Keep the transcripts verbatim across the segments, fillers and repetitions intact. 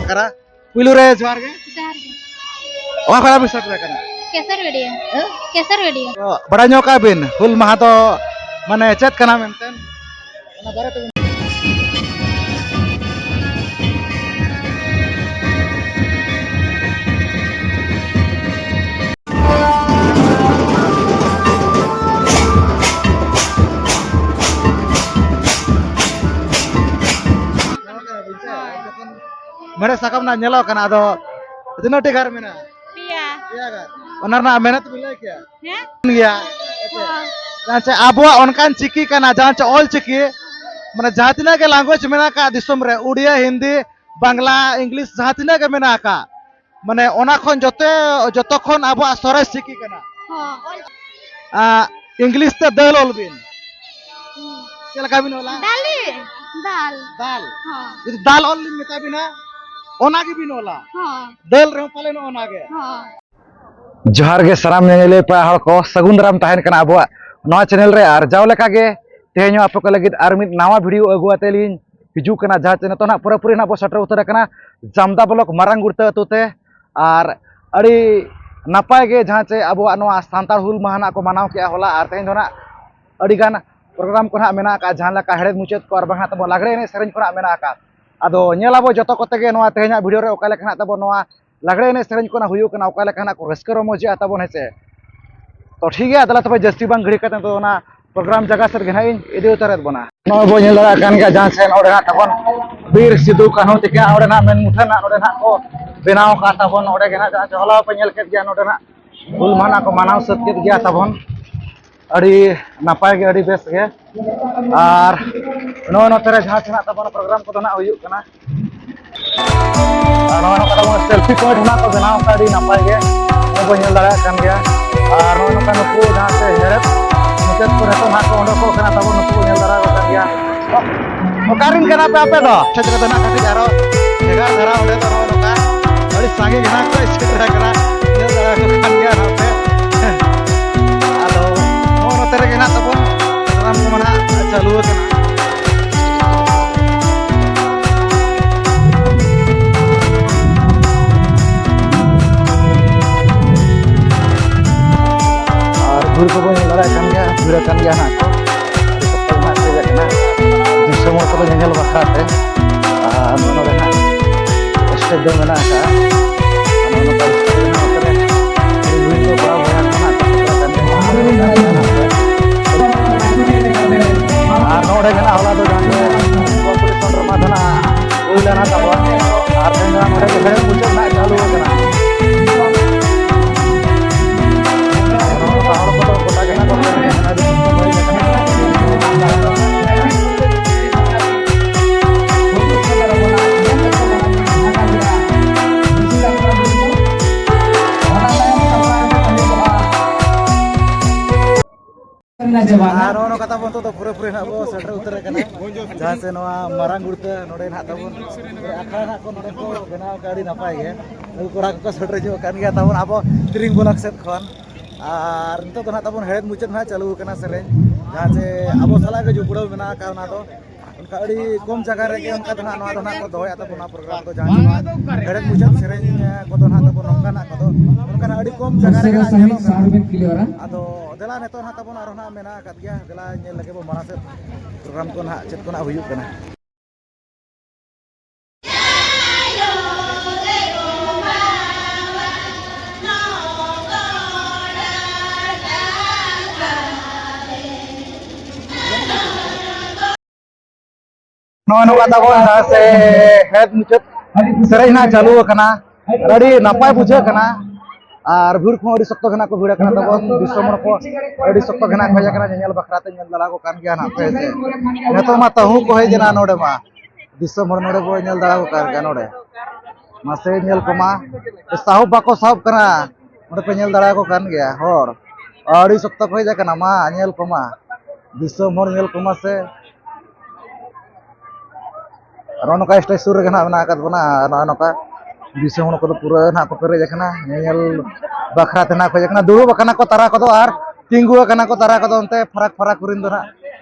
ᱠᱟᱱᱟ᱾ ᱯᱩᱭᱞᱩ ᱨᱮ ᱡᱚᱦᱟᱨ ᱜᱮ᱾ ᱡᱚᱦᱟᱨ ᱜᱮ᱾ ᱚᱠᱟ ᱠᱷᱚᱱᱟᱜ ᱵᱤᱱ ᱥᱮᱴᱮᱨ ᱟᱠᱟᱱᱟ? ᱠᱮᱥᱚᱨ ᱜᱟᱹᱰᱤᱭᱟᱹ᱾ ᱦᱮᱸ? ᱠᱮᱥᱚᱨ ᱜᱟᱹᱰᱤᱭᱟᱹ᱾ ᱛᱚ, ᱵᱟᱲᱟᱭ ᱧᱚᱜ ᱠᱟᱜ ᱵᱤᱱ ᱦᱩᱞ ᱢᱟᱦᱟ ᱫᱚ ᱢᱟᱱᱮ ᱪᱮᱫ ᱠᱟᱱᱟ ᱢᱮᱱᱛᱮ? ᱚᱱᱟ ᱵᱟᱨᱮ ᱛᱮᱵᱤᱱ ᱢᱮᱲᱦᱮᱫ ᱥᱟᱠᱟᱢ ᱨᱮᱱᱟᱜ ᱧᱮᱞᱚᱜ ᱠᱟᱱᱟ, ᱟᱫᱚ ᱛᱤᱱᱟᱹᱜ ᱴᱤ ᱜᱟᱨ ᱢᱮᱱᱟᱜᱼᱟ? ᱯᱮᱭᱟ᱾ ᱯᱮᱭᱟ ᱜᱟᱨ᱾ ᱚᱱᱟ ᱨᱮᱱᱟᱜ ᱢᱮᱦᱱᱚᱛ ᱵᱤᱱ ᱞᱟᱹᱭ ᱠᱮᱭᱟ? ᱦᱮᱸ? ᱜᱮᱭᱟ᱾ ᱦᱚᱸ᱾ ᱡᱟᱦᱟᱸ ᱪᱮ ᱟᱵᱚᱣᱟᱜ ᱚᱱᱠᱟᱱ ᱪᱤᱠᱤ ᱠᱟᱱᱟ, ᱡᱟᱦᱟᱸ ᱪᱮ ᱚᱞ ᱪᱤᱠᱤ, ᱢᱟᱱᱮ ᱡᱟᱦᱟᱸ ᱛᱤᱱᱟᱹᱜ ᱜᱮ language ᱢᱮᱱᱟᱜ ᱟᱠᱟᱫ ᱫᱤᱥᱚᱢ ᱨᱮ, ᱩᱲᱤᱭᱟ, ᱦᱤᱱᱫᱤ, ᱵᱟᱝᱞᱟ, English, ᱡᱟᱦᱟᱸ ᱛᱤᱱᱟᱹᱜ ᱜᱮ ᱢᱮᱱᱟᱜ ᱟᱠᱟᱫ, ᱢᱟᱱᱮ ᱚᱱᱟ ᱠᱷᱚᱱ ᱡᱚᱛᱚ, ᱡᱚᱛᱚ ᱠᱷᱚᱱ ᱟᱵᱚᱣᱟᱜ ᱥᱚᱨᱮᱥ ᱪᱤᱠᱤ ᱠᱟᱱᱟ᱾ ᱦᱚᱸ, ᱚᱞ- ᱟ, English ᱛᱮ ᱫᱟᱹᱞ ᱚᱞ ᱵᱤᱱ᱾ ᱦᱩᱸ᱾ ᱪᱮᱫ ᱞᱮᱠᱟ ᱵᱤᱱ ᱚᱞᱟ? ᱫᱟᱞᱤ, ᱫᱟᱞ᱾ ᱫᱟᱞ᱾ ᱦᱚᱸ᱾ ᱡᱩᱫᱤ ᱫᱟᱞ ᱚᱞ ᱞᱤᱧ ᱢᱮᱛᱟ ᱵᱤᱱᱟ, ᱚᱱᱟ ᱜᱮᱵᱤᱱ ᱚᱞᱟ᱾ ᱦᱚᱸ᱾ ᱫᱟᱹᱞ ᱨᱮᱦᱚᱸ ᱯᱟᱞᱮᱱ ᱚᱱᱟ ᱜᱮ᱾ ᱦᱚᱸ᱾ ᱡᱚᱦᱟᱨ ᱜᱮ ᱥᱟᱱᱟᱢ ᱧᱮᱧᱮᱞᱤᱭᱟᱹ ᱯᱮᱲᱟ ᱦᱚᱲ ᱠᱚ, ᱥᱟᱹᱜᱩᱱ ᱫᱟᱨᱟᱢ ᱛᱟᱦᱮᱱ ᱠᱟᱱᱟ ᱟᱵᱚᱣᱟᱜ ᱱᱚᱣᱟ channel ᱨᱮ᱾ ᱟᱨ ᱡᱟᱣ ᱞᱮᱠᱟ ᱜᱮ ᱛᱮᱦᱮᱧ ᱦᱚᱸ ᱟᱯᱮ ᱠᱚ ᱞᱟᱹᱜᱤᱫ ᱟᱨ ᱢᱤᱫ ᱱᱟᱣᱟ video ᱟᱹᱜᱩ ᱟᱛᱮ ᱞᱤᱧ ᱦᱤᱡᱩᱜ ᱠᱟᱱᱟ, ᱡᱟᱦᱟᱸ ᱪᱮ ᱱᱤᱛᱚᱜ ᱱᱟᱜ ᱯᱩᱨᱟᱹᱯᱩᱨᱤ ᱱᱟᱜ ᱵᱚ ᱥᱮᱴᱮᱨ ᱩᱛᱟᱹᱨ ᱟᱠᱟᱱᱟ ᱡᱟᱢᱫᱟ block ᱢᱟᱨᱟᱝ ᱜᱩᱲᱛᱟᱹ ᱟᱹᱛᱩ ᱛᱮ᱾ ᱟᱨ ᱟᱹᱰᱤ ᱱᱟᱯᱟᱭ ᱜᱮ ᱡᱟᱦᱟᱸ ᱪᱮ ᱟᱵᱚᱣᱟᱜ ᱱᱚᱣᱟ ᱥᱟᱱᱛᱟᱲ ᱦᱩᱞ ᱢᱟᱦᱟ ᱱᱟᱜ ᱠᱚ ᱢᱟᱱᱟᱣ ᱠᱮᱜᱼᱟ ᱦᱚᱞᱟ, ᱟᱨ ᱛᱮᱦᱮᱧ ᱫᱚ ᱱᱟᱜ ᱟᱹᱰᱤ ᱜᱟᱱ program ᱠᱚ ᱱᱟᱜ ᱢᱮᱱᱟᱜ ᱟᱠᱟᱫ, ᱡᱟᱦᱟᱸ ᱞᱮᱠᱟ ᱦᱮᱲᱦᱮᱫ ᱢᱩᱪᱟᱹᱫ ᱠᱚ ᱟᱨ ᱵᱟᱝ ᱱᱟᱜ ᱛᱟᱵᱚ ᱞᱟᱜᱽᱲᱮ ᱮᱱᱮᱡ ᱥᱮᱨᱮᱧ ᱠᱚ ᱱᱟᱜ ᱢᱮᱱᱟᱜ ᱟᱠᱟᱫ᱾ ᱟᱫᱚ ᱧᱮᱞ ᱟᱵᱚ ᱡᱚᱛᱚ ᱠᱚᱛᱮ ᱜᱮ ᱱᱚᱣᱟ ᱛᱮᱦᱮᱧᱟᱜ video ᱨᱮ ᱚᱠᱟ ᱞᱮᱠᱟ ᱱᱟᱜ ᱛᱟᱵᱚ ᱱᱚᱣᱟ ᱞᱟᱜᱽᱲᱮ ᱮᱱᱮᱡ ᱥᱮᱨᱮᱧ ᱠᱚ ᱱᱟᱜ ᱦᱩᱭᱩᱜ ᱠᱟᱱᱟ, ᱚᱠᱟ ᱞᱮᱠᱟ ᱱᱟᱜ ᱠᱚ ᱨᱟᱹᱥᱠᱟᱹ ᱨᱚᱢᱚᱡᱮᱜᱼᱟ ᱛᱟᱵᱚᱱ, ᱦᱮᱸ ᱥᱮ᱾ ᱛᱚ ᱴᱷᱤᱠ ᱜᱮᱭᱟ, ᱫᱮᱞᱟ ᱛᱚᱵᱮ ᱡᱟᱹᱥᱛᱤ ᱵᱟᱝ ᱜᱷᱟᱹᱲᱤ ᱠᱟᱛᱮ ᱫᱚ ᱚᱱᱟ program ᱡᱟᱭᱜᱟ ᱥᱮᱫ ᱜᱮ ᱱᱟᱜ ᱤᱧ ᱤᱫᱤ ᱩᱛᱟᱹᱨᱮᱫ ᱵᱚᱱᱟ᱾ ᱱᱚᱜᱼᱚᱭ ᱵᱚ ᱧᱮᱞ ᱫᱟᱲᱮᱭᱟᱜ ᱠᱟᱱ ᱜᱮᱭᱟ ᱡᱟᱦᱟᱸ ᱥᱮᱫ ᱱᱚᱰᱮ ᱱᱟᱜ ᱛᱟᱵᱚᱱ ᱵᱤᱨ ᱥᱤᱫᱩ ᱠᱟᱹᱱᱦᱩ ᱛᱟᱹᱠᱤᱱᱟᱜ ᱱᱚᱰᱮ ᱱᱟᱜ ᱢᱮᱱ ᱢᱩᱴᱷᱟᱹᱱ ᱱᱟᱜ ᱱᱚᱰᱮ ᱱᱟᱜ ᱠᱚ ᱵᱮᱱᱟᱣ ᱟᱠᱟᱫ ᱛᱟᱵᱚᱱ᱾ ᱱᱚᱰᱮ ᱜᱮ ᱱᱟᱜ ᱡᱟᱦᱟᱸ ᱦᱚᱞᱟ ᱯᱮ ᱧᱮᱞ ᱠᱮᱫ ᱜᱮᱭᱟ, ᱱᱚᱰᱮ ᱱᱟᱜ ᱦᱩᱞ ᱢᱟᱦᱟ ᱱᱟᱜ ᱠᱚ ᱢᱟᱱᱟᱣ ᱥᱟᱹᱛ ᱠᱮᱫ ᱜᱮᱭᱟ ᱛᱟᱵᱚᱱ᱾ ᱟᱹᱰᱤ ᱱᱟᱯᱟᱭ ᱜᱮ, ᱟᱹᱰᱤ ᱵᱮᱥ ᱜᱮ᱾ ᱟᱨ ᱱᱚᱜᱼᱚᱭ ᱱᱚᱛᱮ ᱨᱮ ᱡᱟᱦᱟᱸ ᱥᱮᱱᱟᱜ ᱛᱟᱵᱚᱱ program ᱠᱚᱫᱚ ᱱᱟᱜ ᱦᱩᱭᱩᱜ ᱠᱟᱱᱟ, ᱟᱨ ᱱᱚᱜᱼᱚᱭ ᱱᱚᱝᱠᱟ ᱛᱟᱵᱚᱱ selfie point ᱱᱟᱜ ᱠᱚ ᱵᱮᱱᱟᱣ ᱟᱠᱟᱫ, ᱟᱹᱰᱤ ᱱᱟᱯᱟᱭ ᱜᱮ, ᱱᱚᱜᱼᱚᱭ ᱵᱚᱱ ᱧᱮᱞ ᱫᱟᱲᱮᱭᱟᱜ ᱠᱟᱱ ᱜᱮᱭᱟ᱾ ᱟᱨ ᱱᱚᱜᱼᱚᱭ ᱱᱚᱝᱠᱟ ᱱᱩᱠᱩ ᱡᱟᱦᱟᱸ ᱥᱮ ᱦᱮᱲᱦᱮᱫ ᱢᱩᱪᱟᱹᱫ ᱠᱚ ᱱᱤᱛᱚᱜ ᱱᱟᱜ ᱠᱚ ᱚᱰᱚᱠᱚᱜ ᱠᱟᱱᱟ ᱛᱟᱵᱚᱱ, ᱱᱩᱠᱩ ᱠᱚ ᱧᱮᱞ ᱫᱟᱲᱮᱭᱟᱠᱚ ᱠᱟᱱ ᱜᱮᱭᱟ᱾ ᱚᱠᱟᱨᱮᱱ ᱠᱟᱱᱟ ᱯᱮ ᱟᱯᱮ ᱫᱚ? ᱠᱷᱮᱛ ᱨᱮᱫᱚ ᱱᱟᱜ ᱠᱟᱹᱴᱤᱡ ᱟᱨᱚ ᱵᱷᱮᱜᱟᱨ ᱫᱷᱟᱨᱟ, ᱚᱸᱰᱮ ᱫᱚ ᱱᱚᱜᱼᱚ ᱱᱚᱝᱠᱟ ᱟᱹᱰᱤ ᱥᱟᱸᱜᱮ ᱜᱮ ᱱᱟᱜ ᱠᱚ ᱥᱮᱴᱮᱨ ᱟᱠᱟᱱᱟ, ᱧᱮᱞ ᱫᱟᱲᱮᱭᱟᱠᱚ ᱠᱟᱱ ᱜᱮᱭᱟ ᱱᱟᱜ ᱯᱮ᱾ ᱟᱫᱚ ᱱᱚᱜᱼᱚ ᱱᱚᱛᱮ ᱨᱮᱜᱮ ᱱᱟᱜ ᱛᱟᱵᱚᱱ program ᱠᱚᱢᱟ ᱱᱟᱜ ᱪᱟᱹᱞᱩ ᱟᱠᱟᱱᱟ᱾ ᱵᱷᱤᱲ ᱠᱚᱵᱚᱱ ᱧᱮᱞ ᱫᱟᱲᱮᱭᱟᱜ ᱠᱟᱱ ᱜᱮᱭᱟ, ᱵᱷᱤᱲ ᱟᱠᱟᱱ ᱜᱮᱭᱟ ᱦᱟᱸᱜ ᱠᱚ᱾ ᱟᱹᱰᱤ ᱥᱚᱠᱛᱚ ᱜᱮ ᱦᱟᱸᱜ ᱥᱮᱨᱮᱧ ᱠᱟᱱᱟ ᱫᱤᱥᱚᱢ ᱦᱚᱲ ᱠᱚᱫᱚ ᱧᱮᱧᱮᱞ ᱵᱟᱠᱷᱨᱟ ᱛᱮ᱾ ᱟᱨ ᱱᱚᱰᱮ ᱦᱟᱸᱜ ᱥᱴᱮᱡᱽ ᱫᱚ ᱢᱮᱱᱟᱜ ᱟᱠᱟᱫᱼᱟ᱾ ᱟᱨ ᱱᱚᱜᱼᱚ ᱱᱚᱝᱠᱟ ᱥᱴᱮᱡᱽ ᱨᱮᱱᱟᱜ ᱱᱚᱛᱮ ᱨᱮ ᱵᱷᱤᱲ ᱠᱚ ᱠᱚᱲᱟ ᱵᱚᱭᱦᱟ ᱠᱚ ᱦᱟᱸᱜ ᱠᱚ ᱥᱮᱴᱮᱨ ᱟᱠᱟᱱ ᱜᱮᱭᱟ᱾ ᱟᱨ ᱱᱚᱰᱮ ᱢᱮᱱᱟᱜᱼᱟ ᱦᱚᱞᱟ ᱫᱚ ᱡᱟᱦᱟᱸ ᱠᱚᱢᱯᱤᱴᱤᱥᱚᱱ ᱨᱮᱢᱟ ᱫᱚ ᱱᱟᱜ ᱦᱩᱭ ᱞᱮᱱᱟ ᱛᱟᱵᱚᱱ᱾ ᱟᱨ ᱛᱮᱦᱮᱧ ᱫᱚ ᱱᱟᱜ ᱱᱚᱰᱮ ᱜᱮ ᱦᱮᱲᱮᱢ ᱢᱩᱪᱟᱹᱫ ᱱᱟᱜ ᱪᱟᱹᱞᱩ ᱟᱠᱟᱱᱟ᱾ ᱦᱚᱲ ᱠᱚᱫᱚ ᱜᱚᱴᱟ ᱜᱮ ᱱᱟᱜ ᱠᱚ ᱥᱮᱴᱮᱨ ᱟᱠᱟᱱᱟ᱾ ᱟᱨ ᱱᱚᱜᱼᱚ ᱱᱚᱝᱠᱟ ᱛᱟᱵᱚᱱ ᱱᱤᱛᱚᱜ ᱫᱚ ᱯᱩᱨᱟᱹᱯᱩᱨᱤ ᱱᱟᱜ ᱵᱚ ᱥᱮᱴᱮᱨ ᱩᱛᱟᱹᱨ ᱟᱠᱟᱱᱟ ᱡᱟᱦᱟᱸ ᱥᱮ ᱱᱚᱣᱟ ᱢᱟᱨᱟᱝ ᱜᱩᱲᱛᱟᱹ ᱱᱚᱰᱮ ᱱᱟᱜ ᱛᱟᱵᱚᱱ ᱟᱠᱷᱲᱟ ᱱᱟᱜ ᱠᱚ ᱱᱚᱰᱮ ᱠᱚ ᱵᱮᱱᱟᱣ ᱟᱠᱟᱫᱼᱟ᱾ ᱟᱹᱰᱤ ᱱᱟᱯᱟᱭ ᱜᱮ᱾ ᱱᱩᱠᱩ ᱠᱚᱲᱟ ᱠᱚᱠᱚ ᱥᱮᱴᱮᱨ ᱦᱤᱡᱩᱜ ᱠᱟᱱ ᱜᱮᱭᱟ ᱛᱟᱵᱚᱱ ᱟᱵᱚ ᱛᱤᱨᱤᱝ ᱵᱞᱚᱠ ᱥᱮᱫ ᱠᱷᱚᱱ᱾ ᱟᱨ ᱱᱤᱛᱚᱜ ᱫᱚ ᱱᱟᱜ ᱛᱟᱵᱚᱱ ᱦᱮᱲᱦᱮᱫ ᱢᱩᱪᱟᱹᱫ ᱱᱟᱜ ᱪᱟᱹᱞᱩ ᱟᱠᱟᱱᱟ ᱥᱮᱨᱮᱧ, ᱡᱟᱦᱟᱸ ᱡᱮ ᱟᱵᱚ ᱥᱟᱞᱟᱜ ᱜᱮ ᱡᱚᱯᱲᱟᱹᱣ ᱢᱮᱱᱟᱜ ᱟᱠᱟᱫ ᱚᱱᱟ ᱫᱚ᱾ ᱚᱱᱠᱟ ᱟᱹᱰᱤ ᱠᱚᱢ ᱡᱟᱭᱜᱟ ᱨᱮᱜᱮ ᱚᱱᱠᱟ ᱫᱚ ᱱᱟᱜ ᱱᱚᱣᱟ ᱫᱚ ᱱᱟᱜ ᱠᱚ ᱫᱚᱦᱚᱭᱟ ᱛᱟᱵᱚᱱᱟ ᱯᱨᱳᱜᱨᱟᱢ ᱫᱚ, ᱡᱟᱦᱟᱸ ᱡᱮ ᱱᱚᱣᱟ ᱦᱮᱲᱦᱮᱫ ᱢᱩᱪᱟᱹᱫ ᱥᱮᱨᱮᱧ ᱠᱚᱫᱚ ᱱᱟᱜ ᱛᱟᱵᱚᱱ ᱱᱚᱝᱠᱟᱱᱟᱜ ᱠᱚᱫᱚ ᱚᱱᱠᱟᱱᱟᱜ ᱟᱹᱰᱤ ᱠᱚᱢ ᱡᱟᱭᱜᱟ ᱨᱮᱜᱮ ᱱᱟᱜ ᱧᱮᱞᱚᱜ ᱠᱟᱱᱟ᱾ ᱟᱫᱚ ᱫᱮᱞᱟ ᱱᱤᱛᱚᱜ ᱱᱟᱜ ᱛᱟᱵᱚᱱ ᱟᱨᱦᱚᱸ ᱱᱟᱜ ᱢᱮᱱᱟᱜ ᱟᱠᱟᱫ ᱜᱮᱭᱟ, ᱫᱮᱞᱟ ᱧᱮᱞ ᱞᱮᱜᱮ ᱵᱚ ᱢᱟᱲᱟᱝ ᱥᱮᱫ ᱯᱨᱳᱜᱨᱟᱢ ᱠᱚ ᱱᱟᱜ ᱪᱮᱫ ᱠᱚ ᱱᱟᱜ ᱦᱩᱭᱩᱜ ᱠᱟᱱᱟ᱾ ᱱᱚᱜᱼᱚᱭ ᱱᱚᱝᱠᱟ ᱛᱟᱵᱚᱱ ᱡᱟᱦᱟᱸ ᱥᱮ ᱦᱮᱲᱦᱮᱫ ᱢᱩᱪᱟᱹᱫ ᱥᱮᱨᱮᱧ ᱱᱟᱜ ᱪᱟᱹᱞᱩ ᱟᱠᱟᱱᱟ᱾ ᱟᱹᱰᱤ ᱱᱟᱯᱟᱭ ᱵᱩᱡᱷᱟᱹᱜ ᱠᱟᱱᱟ᱾ ᱟᱨ ᱵᱷᱤᱲ ᱠᱚᱦᱚᱸ ᱟᱹᱰᱤ ᱥᱚᱠᱛᱚ ᱜᱮ ᱱᱟᱜ ᱠᱚ ᱵᱷᱤᱲ ᱟᱠᱟᱱᱟ ᱛᱟᱵᱚᱱ᱾ ᱫᱤᱥᱚᱢ ᱦᱚᱲ ᱠᱚ ᱟᱹᱰᱤ ᱥᱚᱠᱛᱚ ᱜᱮ ᱱᱟᱜ ᱠᱚ ᱦᱮᱡ ᱟᱠᱟᱱᱟ ᱧᱮᱧᱮᱞ ᱵᱟᱠᱷᱨᱟ ᱛᱮ, ᱧᱮᱞ ᱫᱟᱲᱟ ᱠᱚ ᱠᱟᱱ ᱜᱮᱭᱟ ᱱᱟᱜ ᱯᱮ ᱦᱮᱸ ᱥᱮ᱾ ᱱᱤᱛᱚᱜ ᱢᱟ ᱛᱟᱹᱦᱩ ᱠᱚ ᱦᱮᱡ ᱮᱱᱟ ᱱᱚᱰᱮ ᱢᱟ᱾ ᱫᱤᱥᱚᱢ ᱦᱚᱲ ᱱᱚᱰᱮ ᱵᱚ ᱧᱮᱞ ᱫᱟᱲᱟ ᱠᱚ ᱠᱟᱱ ᱜᱮᱭᱟ ᱱᱚᱰᱮ᱾ ᱢᱟᱥᱮ ᱧᱮᱞ ᱠᱚᱢᱟ, ᱥᱟᱦᱚᱵ ᱵᱟᱠᱚ ᱥᱟᱦᱚᱵ ᱠᱟᱱᱟ᱾ ᱱᱚᱰᱮ ᱯᱮ ᱧᱮᱞ ᱫᱟᱲᱟ ᱠᱚ ᱠᱟᱱ ᱜᱮᱭᱟ ᱦᱚᱲ᱾ ᱟᱹᱰᱤ ᱥᱚᱠᱛᱚ ᱠᱚ ᱦᱮᱡ ᱟᱠᱟᱱᱟ, ᱢᱟ ᱧᱮᱞ ᱠᱚᱢᱟ᱾ ᱫᱤᱥᱚᱢ ᱦᱚᱲ ᱧᱮᱞ ᱠᱚᱢᱟ ᱥᱮ᱾ ᱟᱨ ᱱᱚᱜᱼᱚ ᱱᱚᱝᱠᱟ ᱥᱴᱮᱡᱽ ᱥᱩᱨ ᱨᱮᱜᱮ ᱱᱟᱜ ᱢᱮᱱᱟᱜ ᱟᱠᱟᱫ ᱵᱚᱱᱟ᱾ ᱟᱨ ᱱᱚᱜᱼᱚ ᱱᱚᱝᱠᱟ ᱫᱤᱥᱚᱢ ᱦᱚᱲ ᱠᱚᱫᱚ ᱯᱩᱨᱟᱹ ᱱᱟᱜ ᱠᱚ ᱯᱮᱨᱮᱡ ᱟᱠᱟᱱᱟ, ᱧᱮᱧᱮᱞ ᱵᱟᱠᱷᱨᱟ ᱛᱮ ᱱᱟᱜ ᱠᱚ ᱦᱮᱡ ᱟᱠᱟᱱᱟ᱾ ᱫᱩᱲᱩᱵ ᱟᱠᱟᱱᱟ ᱠᱚ ᱛᱟᱨᱟ ᱠᱚᱫᱚ ᱟᱨ ᱛᱤᱸᱜᱩ ᱟᱠᱟᱱᱟ ᱠᱚ ᱛᱟᱨᱟ ᱠᱚᱫᱚ ᱚᱱᱛᱮ ᱯᱷᱟᱨᱟᱠ ᱯᱷᱟᱨᱟᱠ ᱠᱚᱨᱮᱱ ᱫᱚ ᱱᱟᱜ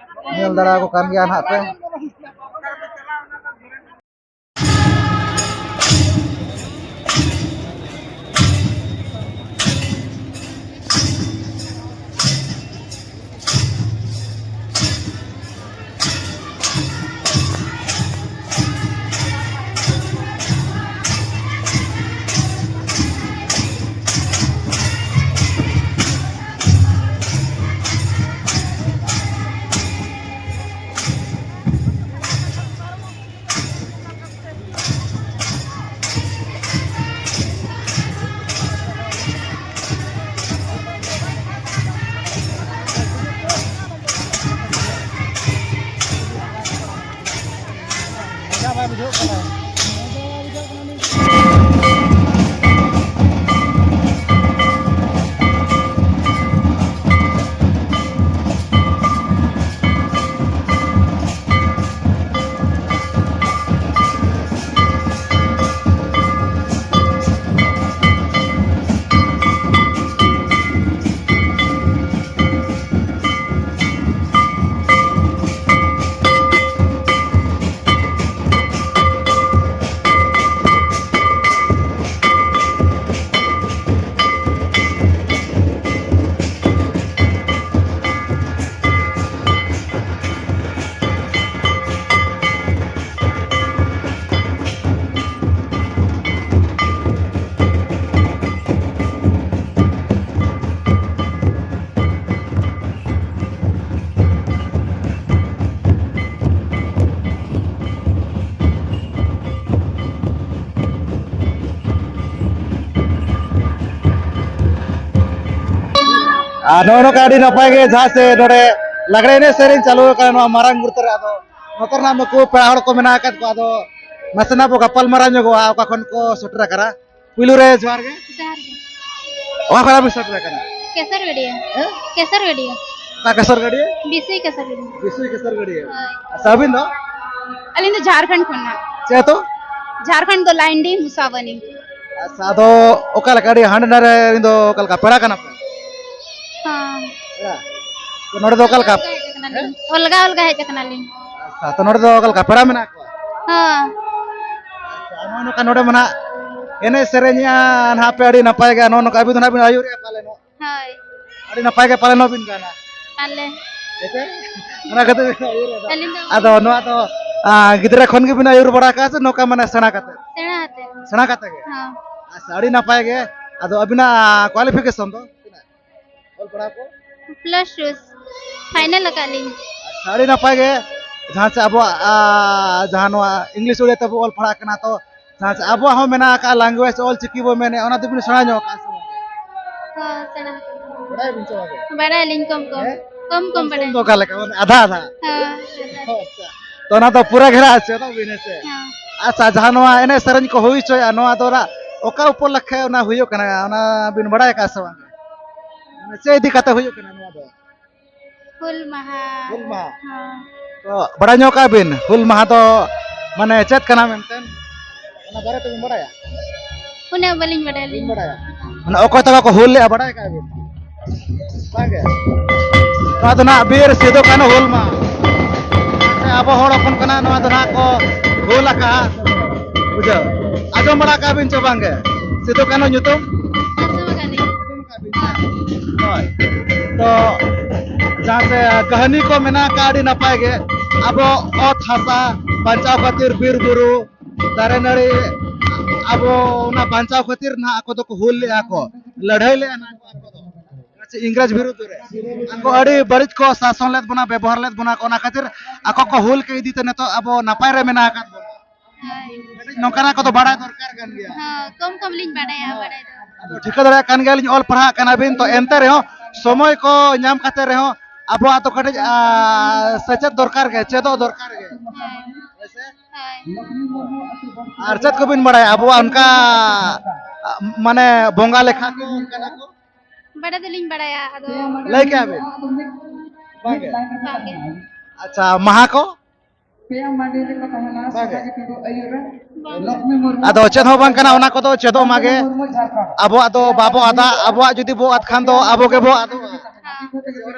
ᱧᱮᱞ ᱫᱟᱲᱟ ᱟᱠᱚ ᱠᱟᱱ ᱜᱮᱭᱟ ᱱᱟᱜ ᱯᱮ᱾ ᱟᱨ ᱱᱚᱜᱼᱚ ᱱᱚᱝᱠᱟ ᱟᱹᱰᱤ ᱱᱟᱯᱟᱭ ᱜᱮ ᱡᱟᱦᱟᱸ ᱥᱮ ᱱᱚᱰᱮ ᱞᱟᱜᱽᱲᱮ ᱮᱱᱮᱡ ᱥᱮᱨᱮᱧ ᱪᱟᱹᱞᱩ ᱟᱠᱟᱱᱟ ᱱᱚᱣᱟ ᱢᱟᱨᱟᱝ ᱢᱩᱨᱛᱤ ᱨᱮ᱾ ᱟᱫᱚ ᱱᱚᱛᱮ ᱨᱮᱱᱟᱜ ᱱᱩᱠᱩ ᱯᱮᱲᱟ ᱦᱚᱲ ᱠᱚ ᱢᱮᱱᱟᱜ ᱟᱠᱟᱫ ᱠᱚᱣᱟ, ᱟᱫᱚ ᱱᱟᱥᱮᱱᱟᱜ ᱵᱚ ᱜᱟᱯᱟᱞ ᱢᱟᱨᱟᱣ ᱧᱚᱜᱚᱜᱼᱟ ᱚᱠᱟ ᱠᱷᱚᱱ ᱠᱚ ᱥᱮᱴᱮᱨ ᱟᱠᱟᱱᱟ᱾ ᱯᱩᱭᱞᱩ ᱨᱮ ᱡᱚᱦᱟᱨ ᱜᱮ᱾ ᱡᱚᱦᱟᱨ ᱜᱮ᱾ ᱚᱠᱟ ᱠᱷᱚᱱᱟᱜ ᱵᱤᱱ ᱥᱮᱴᱮᱨ ᱟᱠᱟᱱᱟ? ᱠᱮᱥᱚᱨ ᱜᱟᱹᱰᱤᱭᱟᱹ᱾ ᱦᱮᱸ? ᱠᱮᱥᱚᱨ ᱜᱟᱹᱰᱤᱭᱟᱹ᱾ ᱚᱠᱟ ᱠᱮᱥᱚᱨ ᱜᱟᱹᱰᱤᱭᱟᱹ? ᱵᱤᱥᱩᱭ ᱠᱮᱥᱚᱨ ᱜᱟᱹᱰᱤᱭᱟᱹ᱾ ᱵᱤᱥᱩᱭ ᱠᱮᱥᱚᱨ ᱜᱟᱹᱰᱤᱭᱟᱹ᱾ ᱦᱳᱭ᱾ ᱟᱪᱪᱷᱟ, ᱟᱹᱵᱤᱱ ᱫᱚ? ᱟᱹᱞᱤᱧ ᱫᱚ ᱡᱷᱟᱲᱠᱷᱚᱸᱰ ᱠᱷᱚᱱᱟᱜ᱾ ᱪᱮᱫ ᱟᱹᱛᱩ? ᱡᱷᱟᱲᱠᱷᱚᱸᱰ ᱫᱚ ᱞᱟᱭᱤᱱᱰᱤ ᱢᱩᱥᱟᱵᱟᱱᱤ᱾ ᱟᱪᱪᱷᱟ, ᱟᱫᱚ ᱚᱠᱟ ᱞᱮᱠᱟ ᱟᱹᱰᱤ ᱦᱟᱸᱰᱮ ᱱᱟᱰᱮ ᱨᱮᱱ ᱫᱚ ᱚᱠᱟ ᱞᱮᱠᱟ ᱯᱮᱲᱟ ᱠᱟᱱᱟ ᱯᱮ? ᱦᱚᱸ᱾ ᱯᱮᱲᱟ? ᱛᱚ ᱱᱚᱰᱮ ᱫᱚ ᱚᱠᱟ ᱞᱮᱠᱟ? ᱚᱞᱜᱟ ᱦᱮᱡ ᱟᱠᱟᱱᱟᱞᱤᱧ᱾ ᱚᱞᱜᱟ ᱚᱞᱜᱟ ᱦᱮᱡ ᱟᱠᱟᱱᱟᱞᱤᱧ᱾ ᱟᱪᱪᱷᱟ, ᱛᱚ ᱱᱚᱰᱮ ᱫᱚ ᱚᱠᱟ ᱞᱮᱠᱟ ᱯᱮᱲᱟ ᱢᱮᱱᱟᱜ ᱠᱚᱣᱟ? ᱦᱚᱸ᱾ ᱟᱪᱪᱷᱟ, ᱱᱚᱜᱼᱚᱭ ᱱᱚᱝᱠᱟ ᱱᱚᱰᱮ ᱢᱟ ᱱᱟᱜ ᱮᱱᱮᱡ ᱥᱮᱨᱮᱧᱮᱜᱼᱟ ᱱᱟᱦᱟᱜ ᱯᱮ ᱟᱹᱰᱤ ᱱᱟᱯᱟᱭ ᱜᱮ, ᱱᱚᱜᱼᱚ ᱱᱚᱝᱠᱟ ᱟᱹᱵᱤᱱ ᱫᱚ ᱱᱟᱦᱟᱜ ᱵᱤᱱ ᱟᱹᱭᱩᱨᱮᱜᱼᱟ ᱯᱟᱞᱮ ᱱᱚᱜ᱾ ᱦᱳᱭ᱾ ᱟᱹᱰᱤ ᱱᱟᱯᱟᱭ ᱜᱮ ᱯᱟᱞᱮ ᱱᱚᱜ ᱵᱤᱱ ᱜᱟᱱᱟ᱾ ᱯᱟᱞᱮ᱾ ᱦᱮᱸᱥᱮ? ᱚᱱᱟ ᱠᱷᱟᱹᱛᱤᱨ ᱵᱤᱱ ᱟᱹᱭᱩᱨᱮᱫᱟ᱾ ᱟᱹᱞᱤᱧ ᱫᱚ ᱟᱫᱚ ᱱᱚᱣᱟ ᱫᱚ, ᱟ, ᱜᱤᱫᱽᱨᱟᱹ ᱠᱷᱚᱱ ᱜᱮᱵᱤᱱ ᱟᱹᱭᱩᱨ ᱵᱟᱲᱟ ᱟᱠᱟᱫᱼᱟ ᱥᱮ ᱱᱚᱝᱠᱟ ᱢᱟᱱᱮ ᱥᱮᱬᱟ ᱠᱟᱛᱮ? ᱥᱮᱬᱟ ᱟᱛᱮ᱾ ᱥᱮᱬᱟ ᱠᱟᱛᱮ ᱜᱮ? ᱦᱚᱸ᱾ ᱟᱪᱪᱷᱟ, ᱟᱹᱰᱤ ᱱᱟᱯᱟᱭ ᱜᱮ᱾ ᱟᱫᱚ ᱟᱹᱵᱤᱱᱟᱜ qualification ᱫᱚ ᱛᱤᱱᱟᱹᱜ? ᱚᱞ ᱯᱟᱲᱦᱟᱣ ᱠᱚ? ᱯᱞᱟᱥ ᱴᱩ ᱯᱷᱟᱭᱱᱮᱞ ᱟᱠᱟᱫ ᱞᱤᱧ᱾ ᱟᱪᱪᱷᱟ, ᱟᱹᱰᱤ ᱱᱟᱯᱟᱭ ᱜᱮ᱾ ᱡᱟᱦᱟᱸ ᱪᱮ ᱟᱵᱚᱣᱟᱜ, ᱟ, ᱡᱟᱦᱟᱸ ᱱᱚᱣᱟ English ᱚᱰᱤᱭᱟ ᱛᱮᱵᱚ ᱚᱞ ᱯᱟᱲᱦᱟᱜ ᱠᱟᱱᱟ, ᱛᱚ ᱡᱟᱦᱟᱸ ᱪᱮ ᱟᱵᱚᱣᱟᱜ ᱦᱚᱸ ᱢᱮᱱᱟᱜ ᱟᱠᱟᱫ language ᱚᱞ ᱪᱤᱠᱤ ᱵᱚ ᱢᱮᱱᱮᱫ, ᱚᱱᱟ ᱫᱚᱵᱤᱱ ᱥᱮᱬᱟ ᱧᱚᱜ ᱟᱠᱟᱫ ᱥᱮ ᱵᱟᱝ? ᱦᱚᱸ, ᱥᱮᱬᱟ ᱟᱠᱟᱫ ᱞᱤᱧ᱾ ᱵᱟᱲᱟᱭᱟᱵᱤᱱ ᱥᱮ ᱵᱟᱝ? ᱵᱟᱲᱟᱭᱟᱞᱤᱧ ᱠᱚᱢ ᱠᱚᱢ᱾ ᱦᱮᱸ? ᱠᱚᱢ ᱠᱚᱢ ᱠᱚᱢ ᱵᱟᱲᱟᱭ᱾ ᱫᱚ ᱚᱠᱟ ᱞᱮᱠᱟ? ᱢᱟᱱᱮ ᱟᱫᱷᱟ ᱟᱫᱷᱟ? ᱦᱚᱸ, ᱟᱫᱷᱟ᱾ ᱟᱪᱪᱷᱟ᱾ ᱛᱚ ᱚᱱᱟ ᱫᱚ ᱯᱩᱨᱟᱹ ᱜᱷᱮᱨᱟ ᱟᱪᱪᱷᱟ, ᱛᱚ ᱵᱤᱱ ᱦᱮᱸ ᱥᱮ? ᱦᱚᱸ᱾ ᱟᱪᱪᱷᱟ, ᱡᱟᱦᱟᱸ ᱱᱚᱣᱟ ᱮᱱᱮᱡ ᱥᱮᱨᱮᱧ ᱠᱚ ᱦᱩᱭ ᱦᱚᱪᱚᱭᱟ, ᱱᱚᱣᱟ ᱫᱚ ᱚᱱᱟ ᱚᱠᱟ ᱩᱯᱚᱞᱚᱠᱠᱷᱮ ᱚᱱᱟ ᱦᱩᱭᱩᱜ ᱠᱟᱱᱟ, ᱚᱱᱟ ᱵᱤᱱ ᱵᱟᱲᱟᱭ ᱟᱠᱟᱫ ᱥᱮ ᱵᱟᱝ? ᱢᱟᱱᱮ ᱪᱮᱫ ᱤᱫᱤ ᱠᱟᱛᱮ ᱦᱩᱭᱩᱜ ᱠᱟᱱᱟ ᱱᱚᱣᱟ ᱫᱚ? ᱦᱩᱞ ᱢᱟᱦᱟ᱾ ᱦᱩᱞ ᱢᱟᱦᱟ᱾ ᱦᱚᱸ᱾ ᱛᱚ, ᱵᱟᱲᱟᱭ ᱧᱚᱜ ᱠᱟᱜ ᱵᱤᱱ, ᱦᱩᱞ ᱢᱟᱦᱟ ᱫᱚ ᱢᱟᱱᱮ ᱪᱮᱫ ᱠᱟᱱᱟ ᱢᱮᱱᱛᱮ? ᱚᱱᱟ ᱵᱟᱨᱮ ᱛᱮᱵᱤᱱ ᱵᱟᱲᱟᱭᱟ? ᱩᱱᱟᱹᱜ ᱵᱟᱹᱞᱤᱧ ᱵᱟᱲᱟᱭᱟ ᱵᱤᱱ ᱟᱹᱞᱤᱧ᱾ ᱵᱟᱲᱟᱭᱟ? ᱢᱟᱱᱮ ᱚᱠᱚᱭ ᱛᱟᱠᱚ ᱠᱚ ᱦᱩᱞ ᱞᱮᱜᱼᱟ, ᱵᱟᱲᱟᱭ ᱠᱟᱜ ᱵᱤᱱ? ᱵᱟᱝᱜᱮ? ᱱᱚᱣᱟ ᱫᱚ ᱱᱟᱜ ᱵᱤᱨ ᱥᱤᱫᱩ ᱠᱟᱹᱱᱦᱩ ᱦᱩᱞ ᱢᱟᱦᱟ᱾ ᱥᱮ ᱟᱵᱚ ᱦᱚᱲ ᱦᱚᱯᱚᱱ ᱠᱟᱱᱟ, ᱱᱚᱣᱟ ᱫᱚ ᱱᱟᱜ ᱠᱚ ᱦᱩᱞ ᱟᱠᱟᱜᱼᱟ᱾ ᱵᱩᱡᱷᱟᱹᱣ? ᱟᱸᱡᱚᱢ ᱵᱟᱲᱟ ᱠᱟᱜ ᱵᱤᱱ ᱪᱚ ᱵᱟᱝᱜᱮ? ᱥᱤᱫᱩ ᱠᱟᱹᱱᱦᱩ ᱧᱩᱛᱩᱢ? ᱟᱸᱡᱚᱢ ᱟᱠᱟᱫ ᱞᱤᱧ᱾ ᱦᱳᱭ᱾ ᱛᱚ, ᱡᱟᱦᱟᱸ ᱥᱮ ᱠᱟᱹᱦᱱᱤ ᱠᱚ ᱢᱮᱱᱟᱜ ᱟᱠᱟᱫ ᱟᱹᱰᱤ ᱱᱟᱯᱟᱭ ᱜᱮ᱾ ᱟᱵᱚ ᱚᱛ ᱦᱟᱥᱟ ᱵᱟᱧᱪᱟᱣ ᱠᱷᱟᱹᱛᱤᱨ ᱵᱤᱨ ᱵᱩᱨᱩ, ᱫᱟᱨᱮ ᱱᱟᱹᱲᱤ, ᱟᱵᱚ ᱚᱱᱟ ᱵᱟᱧᱪᱟᱣ ᱠᱷᱟᱹᱛᱤᱨ ᱱᱟᱦᱟᱜ ᱟᱠᱚ ᱫᱚᱠᱚ ᱦᱩᱞ ᱞᱮᱜᱼᱟ ᱠᱚ, ᱞᱟᱹᱲᱦᱟᱹᱭ ᱞᱮᱜᱼᱟ ᱱᱟᱦᱟᱜ ᱠᱚ ᱟᱠᱚ ᱫᱚ᱾ ᱪᱮ ᱤᱝᱨᱮᱡᱽ ᱵᱤᱨᱩᱫᱽ ᱨᱮ ᱟᱠᱚ ᱟᱹᱰᱤ ᱵᱟᱹᱲᱤᱡ ᱠᱚ ᱥᱟᱥᱚᱱ ᱞᱮᱫ ᱵᱚᱱᱟ, ᱵᱮᱵᱚᱦᱟᱨ ᱞᱮᱫ ᱵᱚᱱᱟ ᱠᱚ, ᱚᱱᱟ ᱠᱷᱟᱹᱛᱤᱨ ᱟᱠᱚ ᱠᱚ ᱦᱩᱞ ᱠᱮᱫ ᱤᱫᱤ ᱛᱮ ᱱᱤᱛᱚᱜ ᱟᱵᱚ ᱱᱟᱯᱟᱭ ᱨᱮ ᱢᱮᱱᱟᱜ ᱟᱠᱟᱫ ᱵᱚᱱᱟ᱾ ᱦᱳᱭ᱾ ᱠᱟᱹᱴᱤᱡ ᱱᱚᱝᱠᱟᱱᱟᱜ ᱠᱚᱫᱚ ᱵᱟᱲᱟᱭ ᱫᱚᱨᱠᱟᱨ ᱠᱟᱱ ᱜᱮᱭᱟ᱾ ᱦᱚᱸ, ᱠᱚᱢ ᱠᱚᱢ ᱞᱤᱧ ᱵᱟᱲᱟᱭᱟ ᱵᱟᱲᱟᱭ ᱫᱚ᱾ ᱟᱫᱚ ᱴᱷᱤᱠᱟᱹ ᱫᱟᱲᱮᱭᱟᱜ ᱠᱟᱱ ᱜᱮᱭᱟᱞᱤᱧ, ᱚᱞ ᱯᱟᱲᱦᱟᱜ ᱠᱟᱱᱟ ᱵᱤᱱ, ᱛᱚ ᱮᱱᱛᱮ ᱨᱮᱦᱚᱸ ᱥᱚᱢᱚᱭ ᱠᱚ ᱧᱟᱢ ᱠᱟᱛᱮ ᱨᱮᱦᱚᱸ ᱟᱵᱚᱣᱟᱜ ᱫᱚ ᱠᱟᱹᱴᱤᱡ ᱟ, ᱥᱮᱪᱮᱫ ᱫᱚᱨᱠᱟᱨ ᱜᱮ, ᱪᱮᱫᱚᱜ ᱫᱚᱨᱠᱟᱨ ᱜᱮ᱾ ᱦᱮᱸ᱾ ᱦᱮᱸ ᱥᱮ? ᱦᱳᱭ᱾ ᱟᱨ ᱪᱮᱫ ᱠᱚᱵᱤᱱ ᱵᱟᱲᱟᱭᱟ ᱟᱵᱚᱣᱟᱜ ᱚᱱᱠᱟ ᱟ, ᱢᱟᱱᱮ ᱵᱚᱸᱜᱟ ᱞᱮᱠᱷᱟ ᱠᱚ ᱚᱱᱠᱟᱱᱟᱜ ᱠᱚ? ᱵᱟᱲᱟᱭ ᱫᱚᱞᱤᱧ ᱵᱟᱲᱟᱭᱟ, ᱟᱫᱚ ᱞᱟᱹᱭ ᱠᱮᱜᱼᱟ ᱵᱤᱱ? ᱵᱟᱝᱜᱮ᱾ ᱵᱟᱝᱜᱮ᱾ ᱟᱪᱪᱷᱟ, ᱢᱟᱦᱟ ᱠᱚ? ᱵᱟᱝᱜᱮ᱾ ᱟᱫᱚ ᱪᱮᱫ ᱦᱚᱸ ᱵᱟᱝ ᱠᱟᱱᱟ, ᱚᱱᱟ ᱠᱚᱫᱚ ᱪᱮᱫᱚᱜ ᱢᱟᱜᱮ᱾ ᱟᱵᱚᱣᱟᱜ ᱫᱚ ᱵᱟᱵᱚ ᱟᱫᱟ, ᱟᱵᱚᱣᱟᱜ ᱡᱩᱫᱤ ᱵᱚ ᱟᱫ ᱠᱷᱟᱱ ᱫᱚ ᱟᱵᱚ ᱜᱮᱵᱚ ᱟᱫᱚᱜᱼᱟ᱾